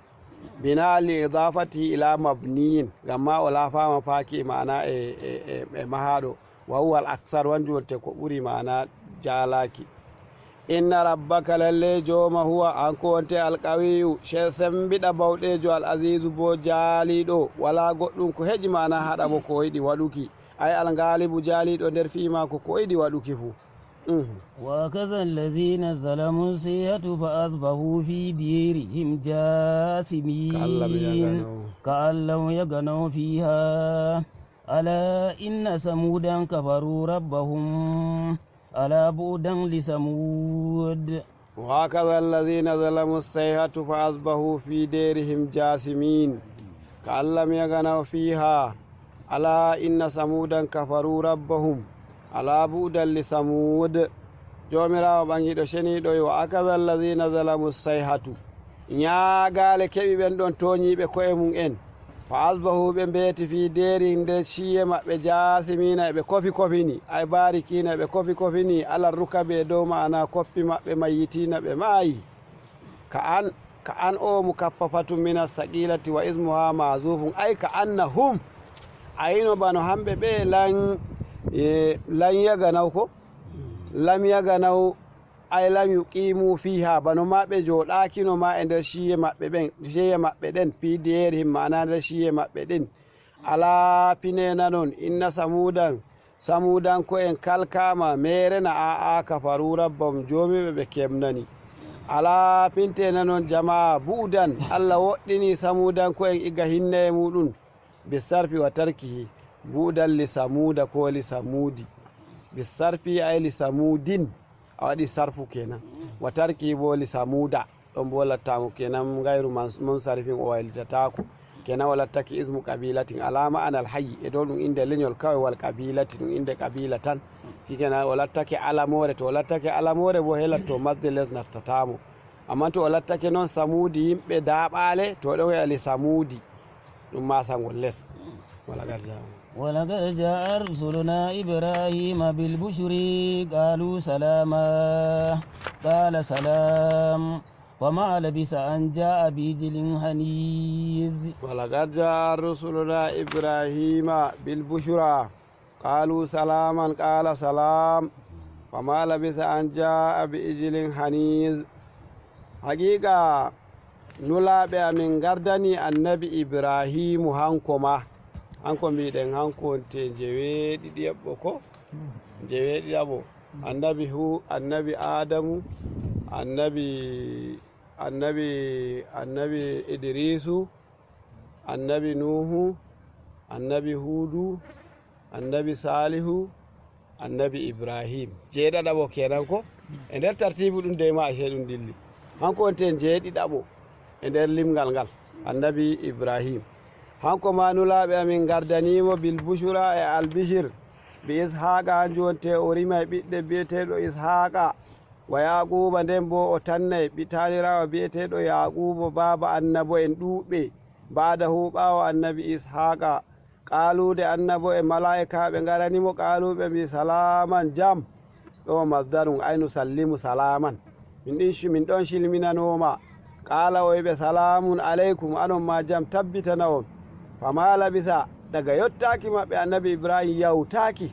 Bina li idafati ila mabniyin. Ngamma o laafaama faaki maana e, e, e, e mahaaɗo. Wa huwa al aksar wanju wonte ko ɓuri maana jaalaaki. Inna rabbaka lalle jooma huwa an ko wonte al qawiyu she sembiɗa bawɗeejo al azizu bo jaaliiɗo. Wala goɗɗum ko heƴi maana haɗa mo ko o yiɗi waɗuki. Ay al ngaalibu jaaliiɗo nder fii maako ko o yiɗi waɗuki fu. Mhm. وأخذ الذين ظلموا الصيحة فأصبحوا في ديارهم جاثمين كأن لم يغنوا كأن لم يغنوا فيها ألا إن ثمودا كفروا ربهم ألا بعدا لثمود وأخذ الذين ظلموا الصيحة فأصبحوا في ديرهم جاثمين كأن لم يغنوا فيها ألا إن ثمودا كفروا ربهم ألا بعدا لثمود. Joomiraawo ɓaŋgiiɗo ceniiɗo wi, وأخذ الذين ظلموا الصيحة. Ñaagaale keɓi ɓen ɗon tooñiiɓe ko'e mum en. Fa asbahu, ɓe mbeeti, fii deeri nder ciiye maɓɓe, jaasimiina, eɓe kofi kofini, ay baarikiina, eɓe kofi kofini, alar rukabi, e dow ma'ana koppi maɓɓe, mayyitiina, ɓe maayi. Ka an, ka an o mu kappa fatun mina saqiilati wa ismuha maazufun, ay ka anna hum. Ayino bano hamɓe ɓe lan, e, lan yaganaw ko? Lam yaganaw Ay lam yuqimu fiha, bano ma ɓe jooɗaakino ma e nder ciiye maɓɓe ɓen, ciiye maɓɓe ɗen, fi diyarihim, ma'ana nder ciiye maɓɓe ɗin. Alaa, pine nanon, inna samuudan, samuudanko'en kalkaama, meere na a'a, kafaru rabbahum, joomiiɓe ɓe kemnani. Alaa, pinte nanon, jamaa, bu'udan, Allah woɗɗini samuudanko'en iga hinnaye muuɗum. Bisarfi wa tarkihi, bu'udan li samuuda ko li samuudi. Bisarfi ay li samuudin, a waɗi sarfu kenan. Wa tarkihi bo li samuuda, ɗon bo lattaamo kenan gayru man-, munsarifin, o waylitataako. Kenan o lattake ismu qabilatin, alaa ma'anal hayyi, e dow ɗum innde leñol kaway, wal qabilati, ɗum innde qabila tan. Shikenan o lattake alamoore, to o lattake alamoore bo, helatto masde les nastataamo. Ammaa to o lattake non samuudi, yimɓe daaɓaale, to ɗon wi'a li samuudi, ɗum maasangol les. Wala garja. ولقد جاء رسلنا إبراهيم بالبشر قالوا سلاما قال سلام فما لبث أن جاء بعجل حنيذ. ولقد جاء رسلنا إبراهيم بالبشرى قالوا سلاما قال سلام فما لبث أن جاء بعجل حنيذ. Haqiiqa nulaaɓe amin ngardani annabi Ibrahiimu hanko ma. Hanko mbiɗen, hanko wonte njeweeɗiɗi eɓɓo ko? Njeweeɗiɗaɓo. Annabi Hu-, annabi Aadamu, annabi, annabi, annabi Idriisu, annabi Nuuhu, annabi Huudu, annabi Saalihu, annabi Ibrahim. Jeeɗaɗaɓo kenan ko? E nder tartiibu ɗum dey ma e ɗum dilli. Hanko wonte jeeɗiɗaɓo e nder limgal ngal, annabi Ibrahim. Hanko ma nulaaɓe amin ngardaniimo bil bushra e albishir. Bi Ishaaqa, hanjum wonte o rima e ɓiɗɗo bi'eteeɗo Ishaaqa. Wa Yaaquuba, nden bo o tanna e ɓi-, taaniraawo bi'eteeɗo Yaaquuba, baaba annabo'en ɗuuɗɓe. Ba'dahu, ɓaawo annabi Ishaaqa. Qaaluu, nde annabo'en malaa'ikaaɓe ngarani mo, qaaluu, ɓe mbi'i, salaaman, jam. Ɗo masdarun, ay nusallimu salaaman. Min ɗin ci-, min ɗon cilminanoo ma. Qaala, o wi'i ɓe, salaamun aleykum, anon ma jam tabbitana on. Famaa labisa, daga yottaaki maɓɓe annabi Ibrahim yawtaaki.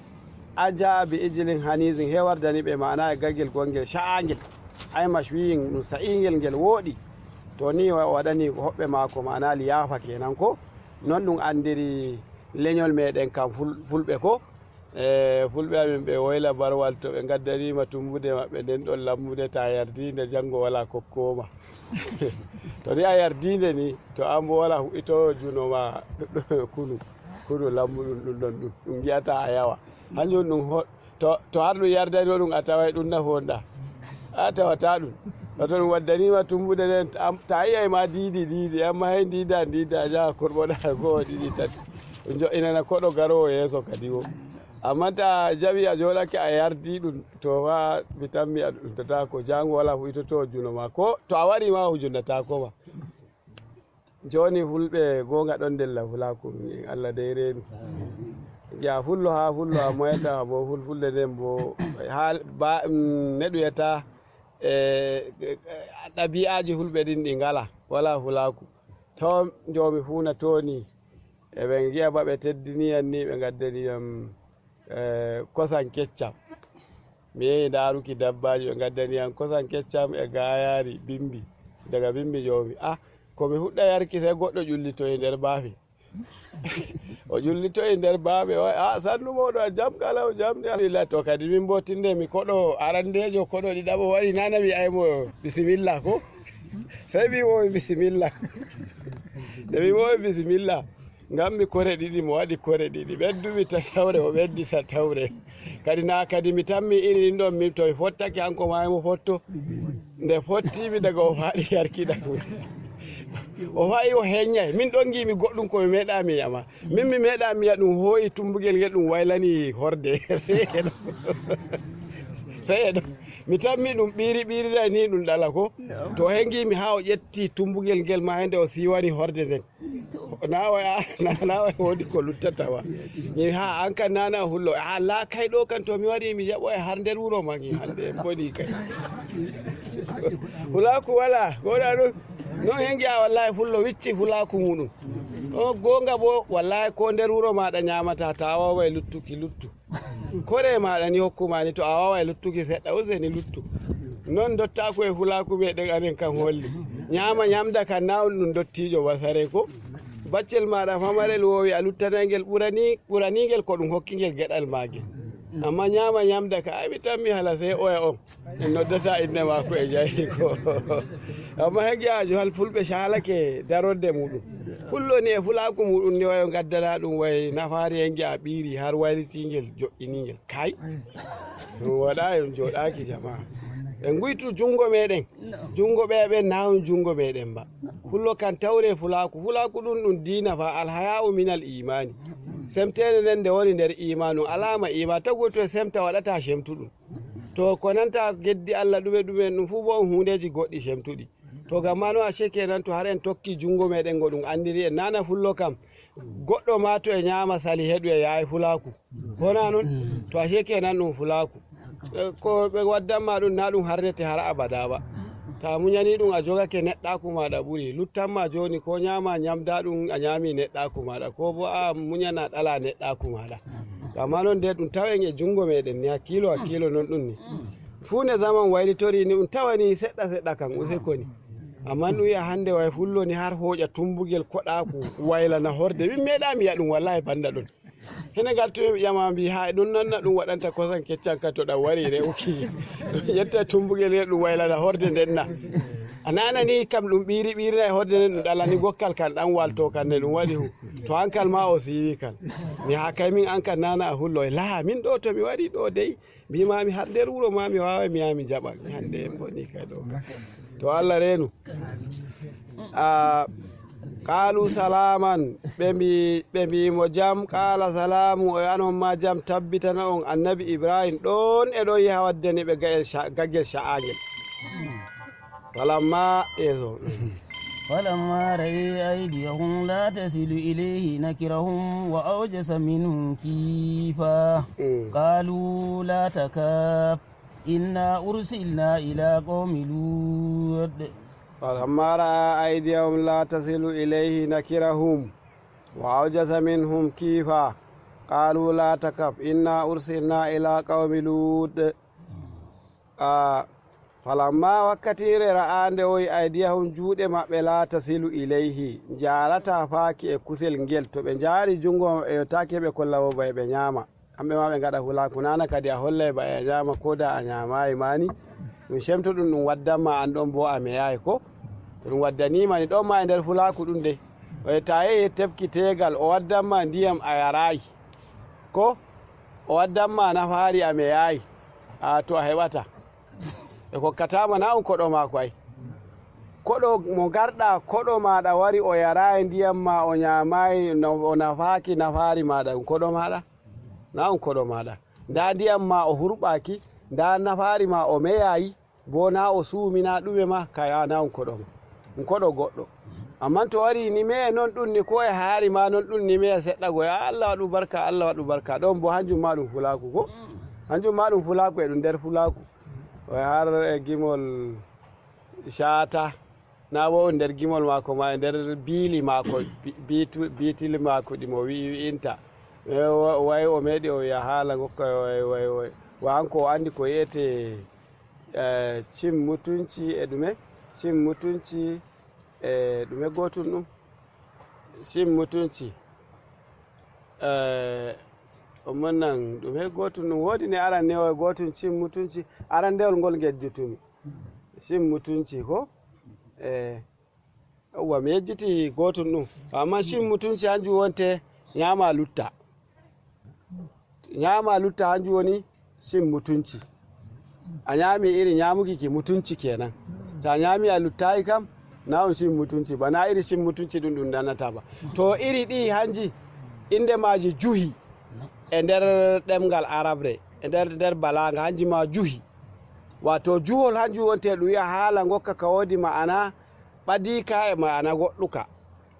An jaa'a bi ijlin haniizin, he wardani ɓe maana e gaggel gongel ca'aangel. Ay mashwiyin, ɗum sa'iingel ngel wooɗi. To ni wa-, waɗani hoɓɓe maako maana liyaafa kenan ko. Non ɗum anndiri leñol meɗen kam ful-, fulɓe ko. E, fulɓe amin ɓe woyla barwal, to ɓe ngaddaniima tumbude maɓɓe nden ɗon lambude, ta yardii nde, janngo wala kokkooma. To ni a yardii nde ni, to an bo wala huɓitoowo juno ma kunu, kunu lambuɗum ɗum ɗon ɗum, ɗum ngi'ata a yawa. Hanjum ɗum ho-, to, to har ɗum yardani ɗum a taway ɗum nafoonɗa. A tawata ɗum. Wato ɗum waddaniima tumbude nden, am-, ta yi'ay ma diidi, diidi, amma hey ndiida, ndiida, jaha kurɓoɗa go'o, ɗiɗi, tati. Ɗum jo'inana koɗo garoowo yeeso kadi wo. Amma ta jaɓi a jooɗake a yardii ɗum, to fa mi tammi a ɗum tataako, jaango wala huɓitotoowo juno ma. Ko to a wari ma hujundataako ma. Jooni fulɓe goonga ɗon ndella fulaaku, min Allah dey reenu. Giya fullo haa fullo a moyata bo fulfulde nden bo haa ba, mm, neɗu yeta, e, e, ɗabi'aaji fulɓe ɗin ɗi ngala, wala fulaaku. To joomi fuuna tooni, e ɓe ngi'a ba ɓe teddini yam ni, ɓe ngaddani yam, e, kosan keccam. Mi yehi ndaaruki dabbaaji, ɓe ngaddani yam kosan keccam e gaayaari bimbi. Daga bimbi joomi, ah, ko mi fuɗɗa yarki, sey goɗɗo ƴullitoyi nder baafe. O ƴullitoyi nder baafe, o, ah, sannu mooɗon, a jam kala, o jam ni, alhamdulillah. To kadi min bo tinde mi koɗo arandeejo, koɗo ɗiɗaɓo wari, nana mi ay mo bisimilla ko? Sey mi wowi bisimilla. Nde mi wowi bisimilla, ngam mi kore ɗiɗi, mo waɗi kore ɗiɗi. Ɓeddumi tatawre, o ɓeddi tatawre. Kadi na kadi mi tammi iri ɗin ɗon, min to mi fottake, hanko ma mo fotto. Nde fottimi daga o faɗi yarki ɗam. O fa'i o henyay. Min ɗon ngi'mi goɗɗum ko mi meeɗa mi yama. Min mi meeɗa mi yi'a ɗum hoo'i tumbugel ngel ɗum waylani horde. Sey e ɗo. Sey e ɗo. Mi tammi ɗum ɓiiri ɓiiriray ni ɗum ɗala ko. To he ngi'mi haa o ƴetti tumbugel ngel ma hende o siwani horde nden. Na o ya-, na, na o woodi ko luttata ma. Mi ha an kan nana hullo. A la kay ɗo kan to mi wari mi jaɓo e har nder wuro ma ngi hande boni kay. Fulaaku wala, ko waɗa ɗum? Non he ngi'a wallahi fullo wicci fulaaku muɗum. Ɗo goonga bo wallahi ko nder wuro maɗa nyamata ta waway luttuki luttu. Kore maɗa ni hokku ma ni to a waway luttuki seɗɗa useni luttu. Non dottaku e fulaaku meɗen anen kan holli. Nyama nyamda kan na on ɗum dottijo basare ko. Baccel maɗa famarel wowi a luttanay ngel ɓurani, ɓurani ngel ko ɗum hokki ngel geɗal magel. Amma nyama nyamda ka, ay mi tammi hala sey oya on. En noddata innde maako e jayri ko. Amma he gi'aajo hal fulɓe caalake darorde muɗum. Fullo ni e fulaaku muɗum ni wayo ngaddana ɗum way nafaari he gi'a ɓiiri har wayliti ngel joɗɗini ngel. Kay. Ɗum waɗa en joɗaaki jama. En nguytu jungo meɗen. Jungo ɓe ɓen na on jungo meɗen ba. Fullo kan tawre fulaaku. Fulaaku ɗum ɗum diina fa alhaya'u minal imani. Semtende nden nde woni nder imanu. Alama ima tagu to e semta waɗata semtuɗum. To ko nanta geddi Allah ɗume ɗume ɗum fu bo on hundeji goɗɗi semtuɗi. To gam ma no a seke nan to har en tokki jungo meɗen go ɗum andiri en nana fullo kam. Goɗɗo ma to e nyama sali heɗu e yaay fulaaku. Ko na non? To a seke nan ɗum fulaaku. Eh, ko ɓe waddan ma ɗum na ɗum harnete har abada ba. Ta munyani ɗum a jogake neɗɗaku maɗa ɓuri. Luttan ma joni ko nyama nyamda ɗum a nyami neɗɗaku maɗa. Ko bo a munyana ɗala neɗɗaku maɗa. Amma non de ɗum tawen e jungo meɗen ni hakkilo hakkilo non ɗum ni. Fu nde zaman waylitori ni ɗum tawani seɗɗa seɗɗa kan use koni. Amma ɗum wi'a hande way fullo ni har hoƴa tumbugel koɗaku waylana horde. Min meɗa mi yi'a ɗum wallahi banda ɗon. Hene ngal to ƴama mbi ha ɗum nanna ɗum waɗanta kosan keccan ka to ɗam wari re'uki. Ƴetta tumbugel ngel ɗum waylana horde nden na. A nanani kam ɗum ɓiiri ɓiirina e horde nden ɗum ɗalani gokkal kan ɗan walto kan nde ɗum waɗi hu. To hankal ma o siwi kan. Mi ha kay min an kan nana a hullo e laa min ɗo to mi wari ɗo dey. Mbimami har nder wuro ma mi wawa mi yaha mi jaɓa. Hande en boni kay ɗo. To Allah renu. A qalu salaman, ɓe mbi, ɓe mbi mo jam. Qala salamu, o an on ma jam tabbitana on. Annabi Ibrahim ɗon e ɗon yaha waddani ɓe ga'el sha-, gaggel sha'angel. Falamma, yeeso. فلما رأى أيديهم لا تصل إليه نكرهم وأوجس منهم خيفة. Mm. قالوا لا تخف إنا أرسلنا إلى قوم لوط. فلما رأى أيديهم لا تصل إليه نكرهم وأوجس منهم خيفة. قالوا لا تخف إنا أرسلنا إلى قوم لوط. A, falamma wakkatiire ra'aa nde o yi aydiyahum juuɗe maɓɓe laa tasilu ilayhi, njaarataa faaki e kusel ngel, to ɓe njaari junngo maɓɓe yottaaki ɓe kolla mo bay ɓe nyaama. Kamɓe ma ɓe ngaɗa fulaaku nana kadi a hollay ba a nyaama ko da a nyaamaayi maani. Ɗum cemto ɗum ɗum waddan ma an ɗon bo a meyaay ko. To ɗum waddanii ma ni ɗon ma e nder fulaaku ɗum dey. O yetta yehi tefki teegal o waddan ma ndiyam a yaraayi. Ko o waddan ma nafaari a meyaay. A to a heɓata. Ɓe kokkataama na on koɗo maako ay. Koɗo mo ngarɗa, koɗo maaɗa wari o yaraay ndiyam ma, o nyaamaay, no, o nafaaki nafaari maaɗa, ɗum koɗo maaɗa? Na on koɗo maaɗa. Ndaa ndiyam ma o hurɓaaki, ndaa nafaari ma o meyaayi, bo na o suumi na ɗume ma, kay a na on koɗo ma. Ɗum koɗo goɗɗo. Amman to wari ni me e non ɗun ni ko e haari ma non ɗun ni me e seɗɗa go ya Allah waɗu barka, Allah waɗu barka. Ɗon bo hanjum ma ɗun fulaaku ko? Hanjum ma ɗun fulaaku e ɗun nder fulaaku. O e har e gimol Shata. Na bo nder gimol maako ma e nder biili maako, bi-, biitu-, biitili maako ɗi mo wi'i, wi'inta. E wa-, way o meeɗi o wi'a haala ngokka way, way, way. Wa hanko o andi ko yi'ete, eh, cin mutunci e ɗume? Cin mutunci e ɗume gootun ɗum? Cin mutunci. Eh, o mannan ɗume gootun ɗum? Woodi ne aran ne o gootun cin mutunci. Arandewol ngol ngejjutumi. Cin mutunci ko? Eh, yawwa, mi yejjiti gootun ɗum. Amma cin mutunci hanjum wonte ñaama lutta. Ñaama lutta hanjum woni cin mutunci. A ñaami iri ñaamuki ki mutunci kenan. To a ñaami a luttaayi kam, na ɗum cin mutunci ba, na iri cin mutunci ɗum ɗum nanata ba. To iri ɗi hanji, innde maaji juhi e nder ɗemngal Arabre, e nder, nder balaanga, hanji ma juhi. Waato juhol hanjum wonte ɗum wi'a haala ngokka ka woodi ma'ana ɓadiika e ma'ana goɗɗuka.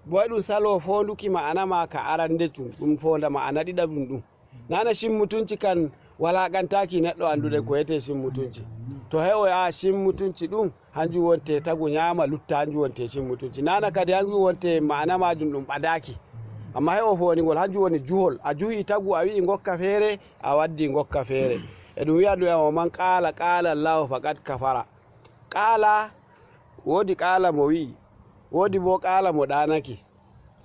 Boy ɗum saloo foonduki ma'ana maa ka arande ɗum, ɗum foonda ma'ana ɗiɗaɓum ɗum. Nana cin mutunci kan walaaqantaaki neɗɗo anndude ko wiyetee cin mutunci. To heɓoy a cin mutunci ɗum, hanjum wonte tagu ñaama lutta, hanjum wonte cin mutunci. Nana kadi hanjum wonte ma'ana maajum ɗum ɓadaaki. Amma heɓo fooningol, hanjum woni juhol. A juhii tagu, a wi'i ngokka feere, a waddii ngokka feere. E ɗum wi'a ɗum, "Wa man qaala, qaala Allahu faqad kafara." Qaala, woodi qaala mo wi'i, woodi bo qaala mo ɗaanake.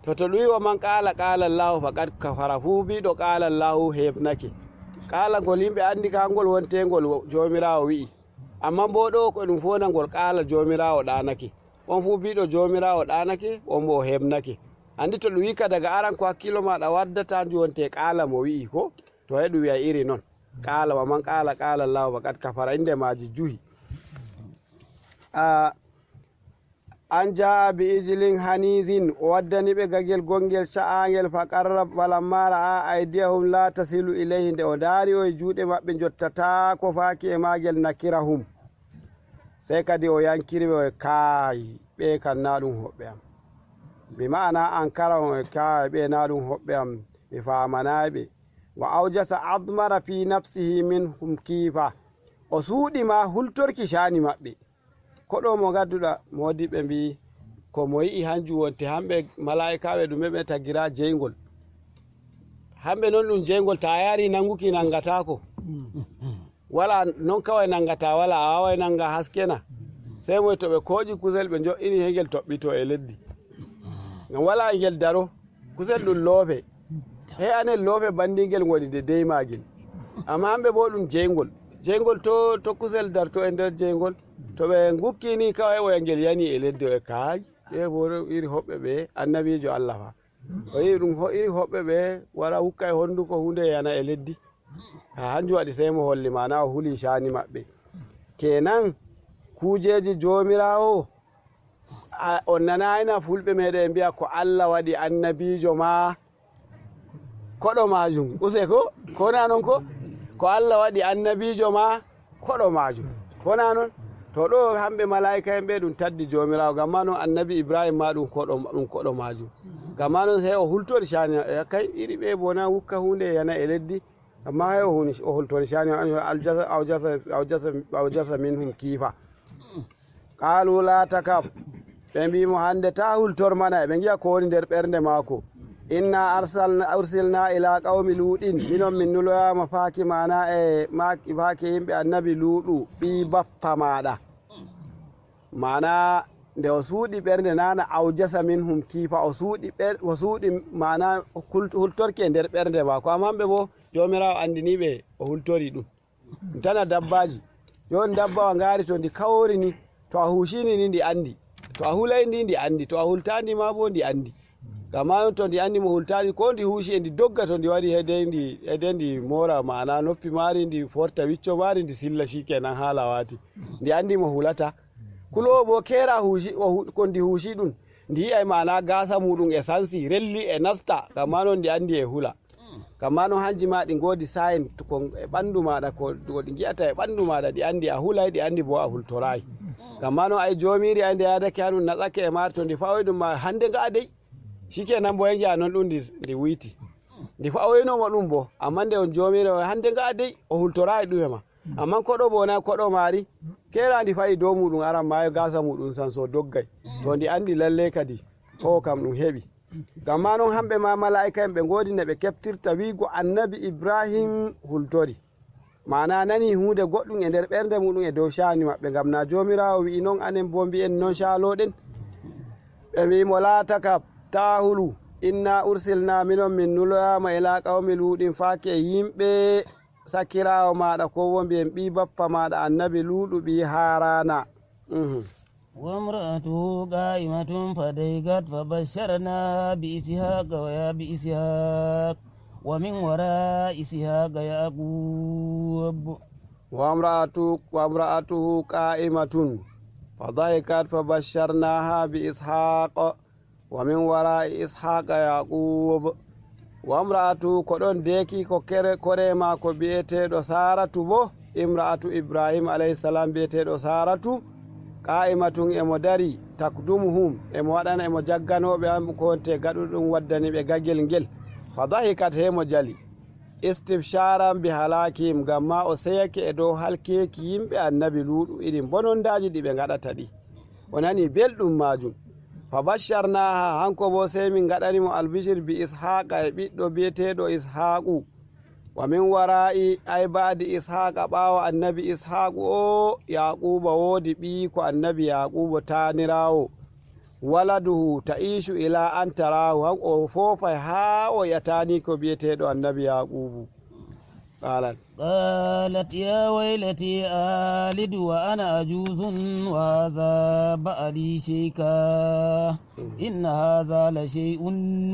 To, to ɗum wi'i, "Wa man qaala, qaala Allahu faqad kafara," fuu biiɗo qaala Allahu heɓnake. Qaala ngol yimɓe anndi ka ngol wontengol wo-, Joomiraawo wi'i. Ammaa bo ɗo ko ɗum foondangol qaala Joomiraawo ɗaanake. On fuu biiɗo Joomiraawo ɗaanake, on bo o heɓnake. Anndi to ɗum wi'i ka daga aran ko hakkiilo maaɗa waddata, hanjum wonte qaala mo wi'i ko? To, e ɗum wi'a iri non. Qaala, "Wa man qaala, qaala Allahu faqad kafara," innde maaji juhi. A, an jaa'a bi ijlin hanizin, o waddani ɓe gagel gongel ca'aangel, fa qarrab, falamma ra'a aydiyahum la tasilu ilayhi, nde o ndaari o e juuɗe maɓɓe njottataako faaki e maagel, nakirahum. Sey kadi o yankiri ɓe, o e, "Kaay, ɓe kan na ɗum hoɓɓe am." Bi ma'ana ankara on, o e, "Kaay, ɓe na ɗum hoɓɓe am, mi faamanaay ɓe." Wa awjasa admara fi nafsihi minhum kiifa. O suuɗi ma hultorki caani maɓɓe. Koɗo mo ngadduɗa, moodiɓɓe mbi'i, ko mo yi'i hanjum wonte hamɓe malaa'ikaaɓe ɗume ɓe tagira jeyngol. Hamɓe non ɗum jeyngol, ta yaari nanguki nangataako. Wala non kawai nangata, wala a wawai nanga haskena. Sai moy to ɓe kooƴi kusel ɓe jo'ini hegel toɓɓito e leddi. Ngam wala ngel daro, kusel ɗum loope. He anen loope bandingel ngoni de dey magel. Amma hamɓe bo ɗum jeygol. Jeygol to, to kusel darto e nder jeygol. To ɓe ngukki ni kawai oya ngel yani e leddi o e kaay. Ɓe bo iri hoɓɓe ɓe annabijo Allah fa. O yi'i ɗum ho-, iri hoɓɓe ɓe wara hukka e honduko hunde yana e leddi. Ha hanjum waɗi sai mo holli mana o huli shani maɓɓe. Kenan kujeji Joomiraawo, a, on nanaayna fulɓe meɗen e mbi'a ko Allah waɗi annabiijo ma koɗo maajum. Use ko? Ko na non ko? Ko Allah waɗi annabiijo ma koɗo maajum. Ko na non? To ɗo hamɓe malaa'ika en ɓe ɗum taddi Joomiraawo, ngam ma non annabi Ibrahim ma ɗum koɗo, ɗum koɗo maajum. Ngam ma non sai o hultori shani, e, kay iri ɓe bona wukka hunde yana e leddi. Amma hay o huni, o hultori shani, o aljasa, awjasa, awjasa, awjasa minhum kifa. Qalu la takaf. Ɓe mbi mo hande ta hultor mana, ɓe ngi'a ko woni nder ɓernde maako. Inna arsalna, ursilna ila qaumi luɗin. Minon min nuloyama faaki mana e ma-, faaki yimɓe annabi Luɗu, ɓii bappa maɗa. Mana nde o suuɗi ɓernde nana awjasa minhum kifa, o suuɗi ɓer-, o suuɗi mana hul-, hultorki e nder ɓernde maako. Amma hamɓe bo Joomiraawo andini ɓe o hultori ɗum. Tana dabbaji. Yon dabbawa ngari to ndi kawori ni, to a hushini ni ndi andi. To a hulai ndi ndi andi. To a hultandi ma bo ndi andi. Ngam ma non to ndi andi mo hultandi, ko ndi hushi e ndi dogga to ndi wari hede ndi, hede ndi mora mana noppi mari, ndi forta wicco mari, ndi silla shikenan hala wati. Ndi andi mo hulata. Kulowo bo kera hushi, o hu-, ko ndi hushi ɗum. Ndi yi'ai mana gasa muɗum e sansi, relli e nasta, ngam ma non ndi andi e hula. Ngam ma non hanji ma ɗi ngodi sayin to kon e ɓandu maɗa ko, ko ɗi ngi'ata e ɓandu maɗa, ɗi andi a hulai, ɗi andi bo a hultorai. Amma noon ay joomiiri ay nde yaadake haa ɗum natsake e maari to ndi fawoyi ɗum ma hannde nga'a dey. Shikenan bo yangi a noon ɗum ndi, ndi wuyti. Ndi fawoyno mo ɗum bo, amma nde on joomiiri o hannde nga'a dey, o hultoraay ɗum e ma. Amma koɗo bo na koɗo maari, keera ndi fayi dow muɗum aran maayo gaasa muɗum san so doggay. To ndi anndi lalle kadi, ko kam ɗum heɓi. Ngam maa noon hamɓe ma malaa'ika'en ɓe ngoodi ne ɓe keɓtirta wi'go Annabi Ibrahim hultori. Maana nani huunde goɗɗum e nder ɓernde muɗum e dow sha'ani maɓɓe, ngam na Joomiraawo wi'i noon, anen boo mbi'en noon caalooɗen. Ɓe mbi'i mo, "Laa takaf, taa hulu, inna ursilna, minon min nuloyaama ila qawmi luuɗin, faaki e yimɓe sakiraawo maaɗa, ko woo mbi'en ɓii bappa maaɗa Annabi Luuɗu ɓii Haaraana." Mhm. وامرأته قائمة فضحكت فبشرناها بإسحاق ويا بإسحاق ومن وراء إسحاق يعقوب. وامرأته، وامرأته قائمة فضحكت فبشرناها بإسحاق ومن وراء إسحاق يعقوب. Wa imra'atuhu, ko ɗon deekiiko kere-, koree maako bi'eteeɗo Saaratu boo, imra'atu Ibrahiima alayhi salaam bi'eteeɗo Saaratu, qaa'imatun, emo darii, takdumuhum, emo waɗana, emo jagganoo ɓe, am ko wonte gaɗuɗum waddani ɓe gagel ngel. Fa dahikat, he mo jali, istibshaaran bi halaakihim, ngam maa o seyake e dow halkeeki yimɓe Annabi Luuɗu, irin bonondaaji ɗi ɓe ngaɗata ɗi. O nani belɗum maajum. Fa basharnaaha, hanko boo sey min ngaɗani mo albishir bi Ishaaqa, e ɓiɗɗo bi'eteeɗo Ishaaqu. Wa min waraa'i, ay ba'di Ishaaqa, ɓaawo Annabi Ishaaqu o, Yaaquuba, woodi ɓiyiiko Annabi Yaaquuba taaniraawo. Waladuhu ta'iishu ila an taraahu, han o foofay haa o yi'a taaniiko bi'eteeɗo Annabi Yaaquubu. Qaalat. قالت يا ويلتى أألد وأنا عجوز وهذا بعلي شيخا إن هذا لشيء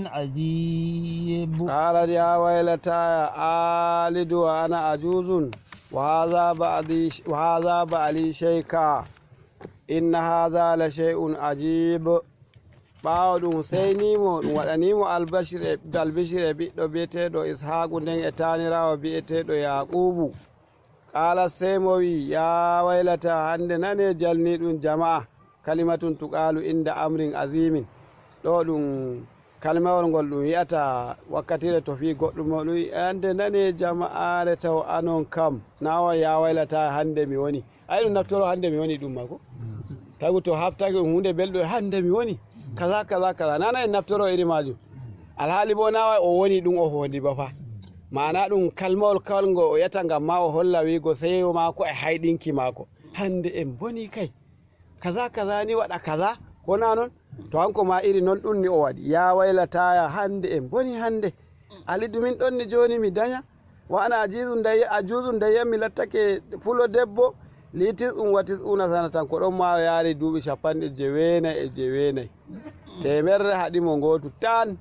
عجيب. قالت يا ويلتى أألد وأنا عجوز وهذا بعدي، وهذا بعلي شيخا إن هذا لشيء عجيب. Ɓaawo ɗum seyni mo, ɗum waɗani mo albashir e, albishir e ɓiɗɗo bi'eteeɗo Ishaaqu nden e taaniraawo bi'eteeɗo Yaaquubu. Qaala, sey mo wi'i, "Yaa waylata, hannde nanee jalniiɗum jama'a, kalimatun tuqaalu inda amrin azimin." Ɗo ɗum kalmawol ngol ɗum wi'ata wakkatiire to fii goɗɗum o ɗum wi'i, "Hannde nanee jama'aare taw anon kam, na on yaa waylata hannde mi woni." Ay, ɗum naftoro hannde mi woni ɗum ma ko. Tagu to haftake ɗum huunde belɗo, "Hannde mi woni. Kaza, kaza, kaza." Nana en naftoro iri maajum. Alhaali bo na way o woni ɗum o fondi ba fa. Maana ɗum kalmawol kawal ngo o yata ngam ma o holla wi'go seyo maako e hayɗinki maako. "Hannde en boni kay. Kaza, kaza ni waɗa kaza." Ko na non? To hanko ma iri non ɗum ni o waɗi. "Yaa waylataya, hannde en boni hannde. Alidu min ɗon ni jooni mi danya. Wa ana ajizun dayya, ajuzun dayya, mi lattake fulo debbo. Li tis'un wa tis'una sanatan, ko ɗon ma o yaari duuɓi shappanɗe joweenayi e joweenayi. Teemerre haɗi mo ngootu tan.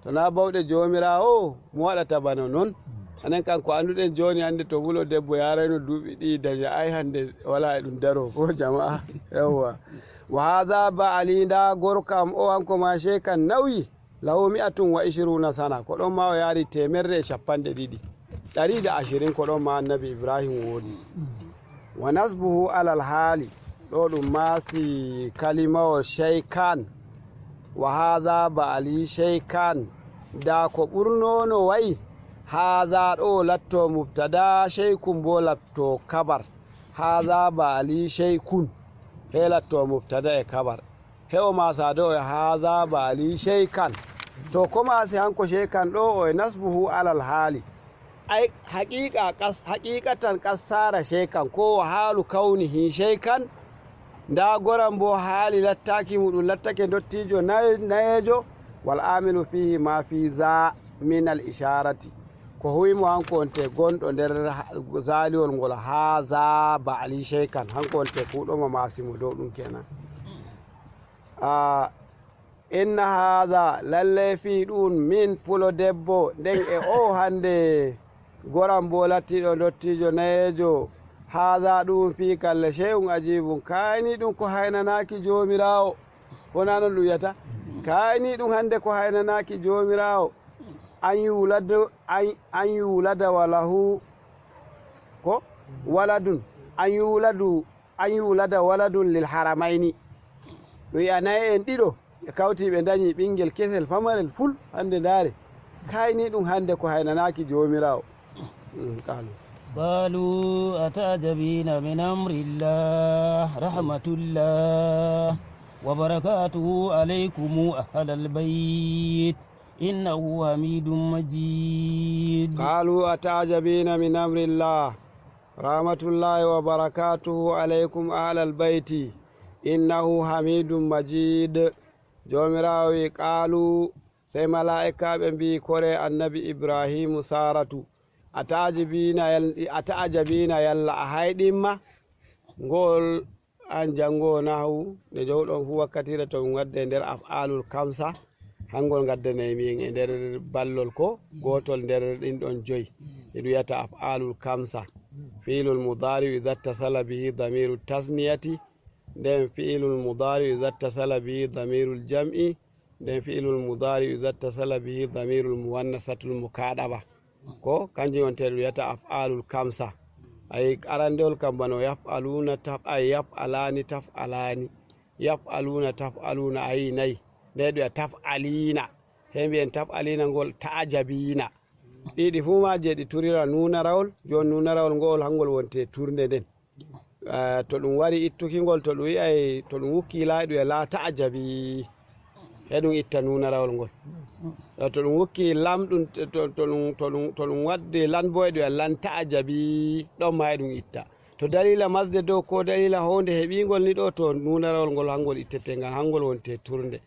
To na bawɗe Joomiraawo, mo waɗata bana non?" Anen kan ko annduɗen jooni hannde to fulo debbo yaarayno duuɓi ɗiɗi danya, ay hannde wala e ɗum daro ko jama'a. Yawwa. "Wa haadha ba'li, nda gorko am o hanko ma sheekan nawyi. Lahu mi'atun wa ishiruna sana, ko ɗon ma o yaari teemerre e shappanɗe ɗiɗi. Ɗariida ashirin, ko ɗon ma Annabi Ibrahim woodi." Wa nasbuhu alal haali, ɗo ɗum maasi kalimawol shaykan. "Wa haadha ba'li shaykan." Da ko ɓurnono wayi, haadha ɗo latto mubtada, shaykun bo latto kabar. "Haadha ba'li shaykun." He latto mubtada e kabar. He o maasa do e haadha ba'li shaykan. To ko maasi hanko shaykan ɗo o e nasbuhu alal haali. Ay, haqiqa qas-, haqiqatan qad sara shaykan, ko wa haalu kawnihi shaykan. Nda goram bo haali lattaki muɗum lattake ndottijo nay-, nayejo. Wal amilu fihi ma fi za min al isharati. Ko huwi mo hanko wonte gonɗo nder ha-, zaliwol ngol, haza ba'li shaykan. Hanko wonte kuɗo mo maasi mo dow ɗum kenan. A, "Inna haadha, lallay fii ɗuum min pulo debbo nden e o hannde goram bo lattiiɗo ndottiijo nayeejo, haadha ɗuum fii kalle shay'un ajiibun, kaayniiɗum ko haynanaaki Joomiraawo." Wonaa non ɗum wiyata? Kaayniiɗum hannde ko haynanaaki Joomiraawo, an yuuladu, an, an yuulada wa lahu, ko? Waladun, an yuuladu An yulada waladun lil haramayni. Ɗum wi'a naye'en ɗiɗo ɓe kawti ɓe ndañi ɓinngel kesel famarel ful hannde ndaare. Kayni ɗum hannde ko haynanaaki Joomiraawo. Mm, qaalu. قالوا أتعجبين من أمر الله رحمة الله وبركاته عليكم أهل البيت إنه حميد مجيد. قالوا أتعجبين من أمر الله رحمة الله وبركاته عليكم أهل البيت إنه حميد مجيد. Joomiraawo wi, qaalu, sey malaa'ikaaɓe mbi'i koree Annabi Ibraahiimu Saaratu, a ta'ajabiina yal-, a ta'ajabiina yalla a hayɗimma? Ngo'ol an janngo nahwu, nde jowɗon fuu wakkatiire to ɗum wadde nder af'aalul kamsa, hangol ngaddanay mi en e nder ballol ko gootol nder ɗin ɗon joy. E ɗum wiyata af'aalul kamsa. Fi'ilul mudaari'u idza ittasala bihi damiiru tasniyati, nden fi'ilul mudaari'u idza ittasala bihi damiirul jam'i, nden fi'ilul mudaari'u idza ittasala bihi damiirul muwannasatul mukaɗaba. Ko kanjum wonte ɗum wiyata af'aalul kamsa. Ay arandewol kam bano yaf'aluuna taf-, ay yaf'alaani taf'alaani. Yaf'aluuna taf'aluuna, ayi nayi. Nde ɗum wi'a taf'aliina. Sey mbi'en taf'aliina ngol ta'ajabiina. Ɗiɗi fuu maa je ɗi turira nuunarawol, jon nuunarawol ngo'ol hangol wonte turnde nden. Eh, to ɗum wari ittuki ngol, to ɗum wi'ay, to ɗum wukki laa, ɗum wi'a laa ta'ajabi. He ɗum itta nuunarawol ngol. Eh, to ɗum wukki lam ɗum, to, to ɗum, to ɗum, to ɗum waddi lan boo, ɗum wi'a lan ta'ajabi, ɗon maa he ɗum itta. To daliila masde dow ko daliila hownde heɓiingol ni ɗo, to nuunarawol ngol hangol ittete, ngam hangol wonte turnde.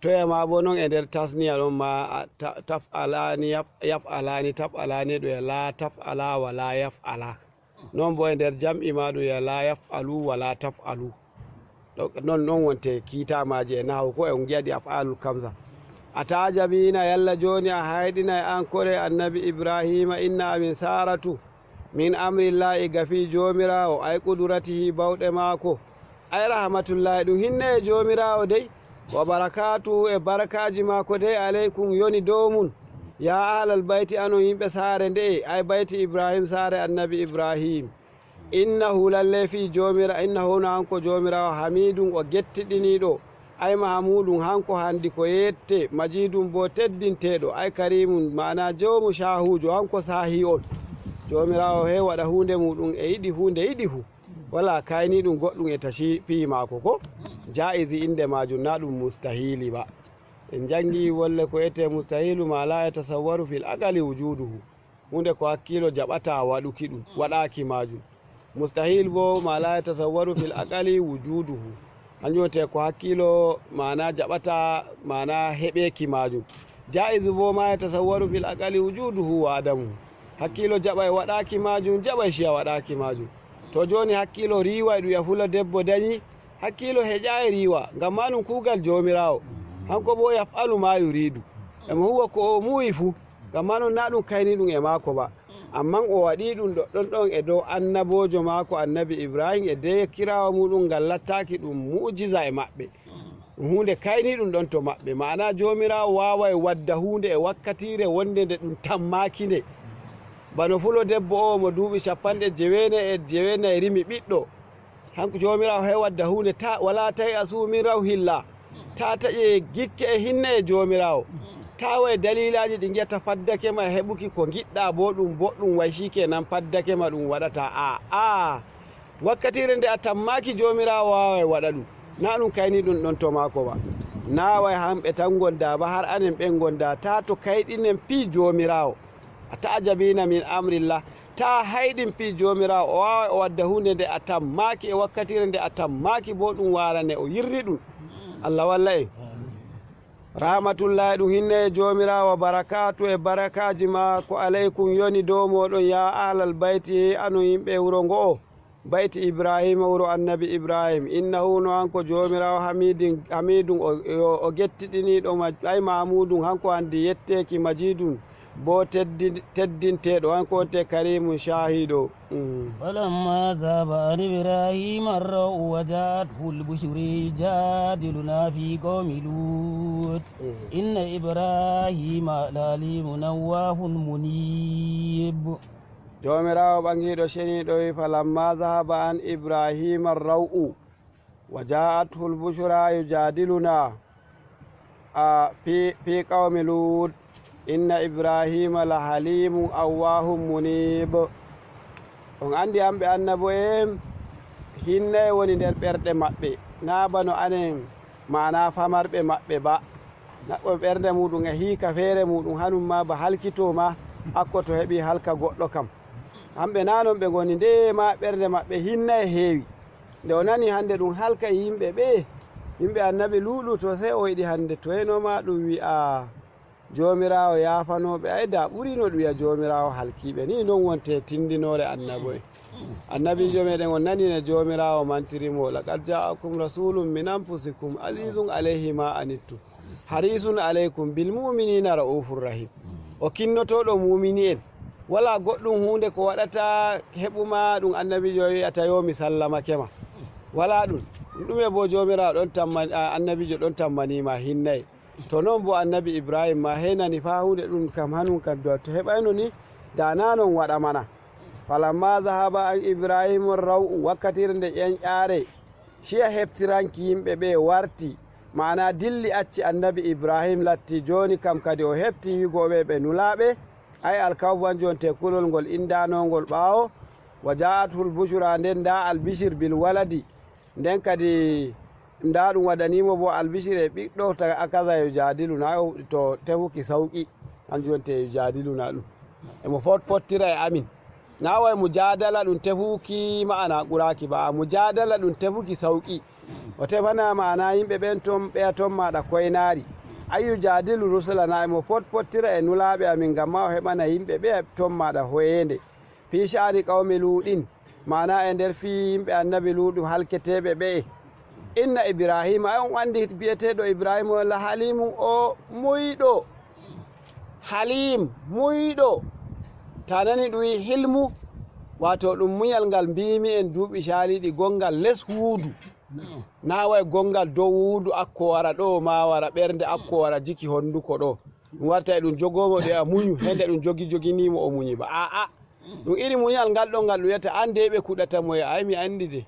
Toya ma boo non e nder tasniya ɗon ma, a, ta-, taf'alaani, yaf-, yaf'alaani, taf'alaani, ɗum wi'a laa taf'ala wa laa yaf'ala. Non boo e nder jam'i ma ɗum wi'a laa yaf'alu wa laa taf'alu. Ɗo, non, non wonte kiitamaaji e nahwu ko e on ngi'aɗi af'aalul kamsa. A ta'ajabiina, yalla jooni a hayɗinay an koree Annabi Ibraahiima inna amin Saaratu, min amrillaahi, ga fii Joomiraawo, ay qudratihi, bawɗe maako. Ay rahmatullaahi, ɗum hinne e Joomiraawo dey, wa barakaatuhu, e barakaaji maako dey, aleykum, yoni dow mun. Yaa ahlal bayti, anon yimɓe saare nde'e, ay bayti Ibraahiim, saare Annabi Ibraahiim. Innahu, lalle fii Joomiraawo, innahu, no hanko Joomiraawo, hamiidun, o gettiɗiniiɗo, ay mahmuudun, hanko handi ko yette, majiidun boo teddinteeɗo, ay kariimun, maana joomu caahuujo, hanko saahii on. Joomiraawo he waɗa huunde muuɗum e yiɗi fuu nde yiɗi fuu. Walaa kayniiɗum goɗɗum e taci fii maako ko jaa'izi innde maajum, naa ɗum mustahiili ba. En njanngi wolle ko etee mustahiilu maa laa yatasawwaru fil aqali wujuuduhu. Huunde ko hakkiilo jaɓataa waɗuki ɗum, waɗaaki maajum. Mustahil boo maa laa yatasawwaru fil aqali wujuuduhu. Hanjum wonte ko hakkiilo maana jaɓataa maana heɓeeki maajum. Jaa'izu boo maa yatasawwaru fil aqali wujuuduhu wa adamuhu. Hakkiilo jaɓay waɗaaki maajum, jaɓay ciya waɗaaki maajum. To jooni hakkiilo riiway ɗum wi'a fulo debbo danyi, hakkiilo heƴaay riiwa, ngam maa ɗum kuugal Joomiraawo. Hanko boo yaf'alu maa yuriidu. Emo huwa ko o muuyi fuu, ngam maa non naa ɗum kayniiɗum e maako ba. Ammaa o waɗii ɗum ɗoɗɗon ɗon e dow annaboojo maako Annabi Ibraahim e deekiraawo muuɗum ngal lattaaki ɗum mu'jiza e maɓɓe. Ɗum huunde kayniiɗum ɗon to maɓɓe. Maana Joomiraawo waaway wadda huunde e wakkatiire wonde nde ɗum tammaaki nde. Bano fulo debbo oo mo duuɓi cappanɗe jeweenayi e jeweenayi rimi ɓiɗɗo. Hanko Joomiraawo he wadda huunde, ta, walaa tay'asu min rawhillah. Taa taƴe gikke e hinne e Joomiraawo. Taa waye daliilaaji ɗi ngi'ata faddake ma e heɓuki ko ngiɗɗaa boo ɗum boɗɗum way sii kenan faddake ma ɗum waɗataa. Aa, aa. Wakkatiire nde a tammaaki Joomiraawo waaway waɗa ɗum. Naa ɗum kayniiɗum ɗon to maako ba. Naa way hamɓe tan ngondaa ba, har anen ɓen ngondaa. Taa to kayɗinen fii Joomiraawo. A ta'ajabiina min amrillah. Taa hayɗin fii Joomiraawo, o waaway o wadda huunde nde a tammaaki e wakkatiire nde a tammaaki boo ɗum waarane o yirri ɗum. Allah walla en. Rahmatullaahi ɗum hinne e Joomiraawo, barakaatu e barakaaji maako aleykum yoni dow mooɗon, yaa ahlal bayti, anon yimɓe wuro ngo'o. Bayti Ibraahiima, wuro Annabi Ibraahim. Innahu, no hanko Joomiraawo, hamiidin, hamiidun, o, o, o gettiɗiniiɗo, ma-, ay mahmuudun, hanko handi yetteeki, majiidun, boo teddi-, teddinteeɗo, hanko wonte kariimun, caahiiɗo. Mm. فلما ذهب عن إبراهيم الروع وجاءته البشرى يجادلنا في قوم لوط إن إبراهيم لحليم أواه منيب. Joomiraawo ɓaŋgiiɗo ceniiɗo wi'i, "Falamma zahaba an Ibrahima raw'u, wa ja'athul bushra yujadiluna, a, fi, fi qawmi Lut, inna Ibrahima la halimun awwahun munib." On anndi an ɓe annabo'en, hinnay woni nder ɓerɗe maɓɓe, naa bano anen, maana famarɓe maɓɓe ba. Naɓɓo ɓernde muuɗum e hiika feere muuɗum, hanum ma ba halkitoo ma, akko to heɓi halka goɗɗo kam. Hamɓe naa non ɓe ngoni, ndeye ma ɓernde maɓɓe hinnay heewi. Nde o nani hande ɗum halkay yimɓe ɓe, yimɓe annabi Luuɗu, to sey o yiɗi hande to eno ma ɗum wi'a Joomiraawo yaafanooɓe, ay da ɓurino ɗum wi'a Joomiraawo halkiiɓe. Ni non wonte tindinoore annabo'en. Annabiijo meɗen on nani ne Joomiraawo mantiri mo, "Laqad ja'akum rasulun min anfusikum azizun alayhi ma anittum, harisun alaykum bil mu'minina ra'ufur rahim." O kinnotooɗo muumini'en. Walaa goɗɗum huunde ko waɗata heɓu ma ɗum annabiijo wi'ata yo mi sallamake ma. Walaa ɗum. Ɗume bo Joomiraawo ɗon tamma-, a, annabiijo ɗon tammanii ma hinnay. To non bo annabi Ibrahim ma heenani faa huunde ɗum kam hanun kam do to heɓayno ni da naa non waɗa mana. Falamma zahaba an Ibrahim raw'u, wakkatire nde ƴenƴaare ciya heftiranki yimɓe ɓe warti, maana dilli acci annabi Ibrahim latti, jooni kam kadi o hefti wi'ugo ɓe ɓe nulaaɓe, ay alkawbanjo on te kulol ngol indaanongol ɓaawo, wa ja'athul bushra, nden nda albishir bil waladi, nden kadi nda ɗum waɗaniimo bo albishir e ɓiɗɗo ta akaza yujadilu na to tefuki sawqi, hanjum on te yujadilu na ɗum. Emo fot-, fottira e amin. Na way mujadala ɗum tefuki ma'ana quraki ba, mujadala ɗum tefuki sawqi. O tefana ma'ana yimɓe ɓen ton ɓeya ton maɗa koynaari. Ay yujadilu rusulana, emo fot-, fottira e nulaaɓe amin, ngam ma o heɓana yimɓe ɓeya ton maɗa hoyeende. Fi sha'ani qawmi Luuɗin, maana e nder fii yimɓe annabi Luuɗu halketeeɓe ɓe'e. Inna Ibraahiima, ay on anndi bi'eteeɗo Ibraahiima on la haliimun, o muuyɗo. Haliim, muuyɗo. Ta nani ɗum wi'i hilmu, waato ɗum munyal ngal mbiimi en duuɓi caaliiɗi gonngal les huudu. Naa way gonngal dow huudu akko wara ɗo, ma wara ɓernde akko wara jiki honnduko ɗo. Ɗum warta e ɗum jogoomo ɗo a munyu, hende ɗum jogi joginiimo o munyi ba. Aa, ɗum iri munyal ngal ɗon ngal ɗum wiyata, "An dey ɓe kuɗata mo ya?" Ay, mi anndi de.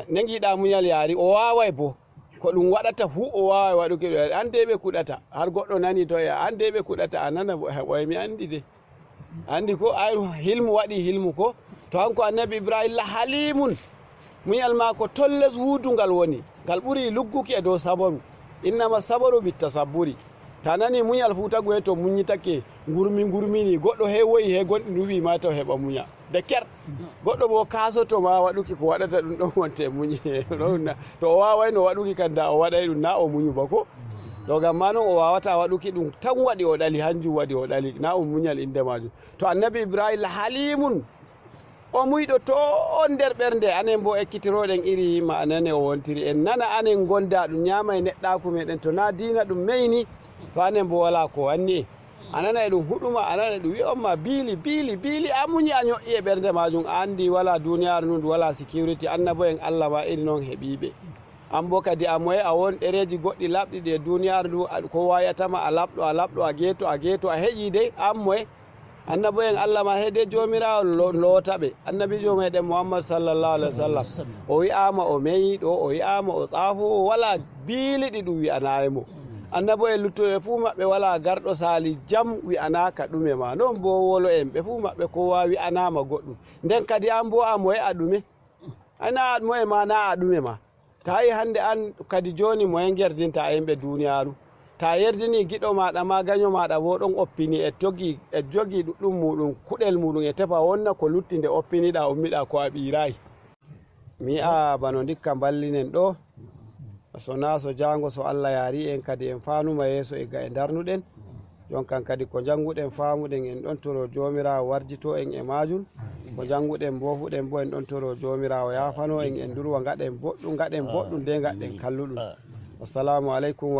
Nde ngiɗa munyal yaari, o waaway bo. Ko ɗum waɗata fuu o waaway waɗuki ɗum. An dey ɓe kuɗata. Har goɗɗo nani to ya, "An dey ɓe kuɗata," a nana bo, "He, ɓoy mi anndi de." Anndi ko? Ay, hilmu waɗi hilmu ko. To hanko annabi Ibrahim la halimun. Munyal maako tolles huudu ngal woni. Ngal ɓuri lugguki e dow sabaru. Innama sabaru bit tasabburi. Ta nani munyal fuu tagu he to munyitake ngurmi ngurmini goɗɗo he woyi he gonɗi ndufi ma to heɓa munya. De ker. Goɗɗo bo kaasoto ma waɗuki ko waɗata ɗum ɗon wonte munyi. Ɗon na-, to o waawayno waɗuki kan da o waɗay ɗum na o munyu ba ko. To ngam ma non o waawata waɗuki ɗum tan waɗi o ɗali, hanjum waɗi o ɗali. Na o munyal innde maajum. To annabi Ibrahim la halimun. O muuyɗo toon nder ɓernde, anen boo ekkitirooɗen iri ma'ana ne o wontiri. En nana anen ngonda ɗum nyaama e neɗɗaaku meeɗen, to naa diina ɗum meyni, to anen boo walaa ko wanni en. A nana e ɗum huɗuma, a nana e ɗum wi'on ma biili, biili, biili, a munyi a nyo'i e ɓernde maajum, a anndi walaa duuniyaaru ndun, walaa security, annabo'en Allah ma iri non heɓiiɓe. An boo kadi a moye a won ɗereeji goɗɗi laaɓɗi ɗi e duuniyaaru ndu, a, ko wayatama a laaɓɗo, a laaɓɗo, a geeto, a geeto, a heƴii dey, an moye? Annabo'en Allah ma heede Joomiraawo lo-, loota ɓe. Annabiijo meeɗen Muhammad sallallahu alaihi wasallam, o wi'aama o meyiiɗo, o wi'aama o tsaafoowo, walaa biili ɗi ɗum wi'anaayi mo. Annabo'en luttuɓe fuu maɓɓe walaa garɗo saali jam wi'anaaka ɗume ma. Non boo wolo'en ɓe fuu maɓɓe kowa wi'anaama goɗɗum. Nden kadi an boo a moye a ɗume? Ay, naa a moye ma, naa a ɗume ma. Ta yi hande an kadi jooni moye ngerdinta yimɓe duuniyaaru? Ta yerdini giɗo maaɗa ma ganyo maaɗa wo ɗon oppini e togi, e jogi ɗuɗɗum muuɗum, kuɗel muuɗum e tefa wonna ko lutti nde oppiniɗa ummiɗa ko a ɓiirayi. Mi yi'a bano ndikka mballinen ɗo. So naa so jaango so Allah yaari en kadi en faanuma yeeso e ga e ndarnuɗen. Jon kan kadi ko njannguɗen faamuɗen en ɗon toro Joomiraawo warjito en e maajum. Ko njannguɗen mboofuɗen bo en ɗon toro Joomiraawo yaafano en, en durwa ngaɗen boɗɗum, ngaɗen boɗɗum de ngaɗen kalluɗum. Wassalaamu aleykum wa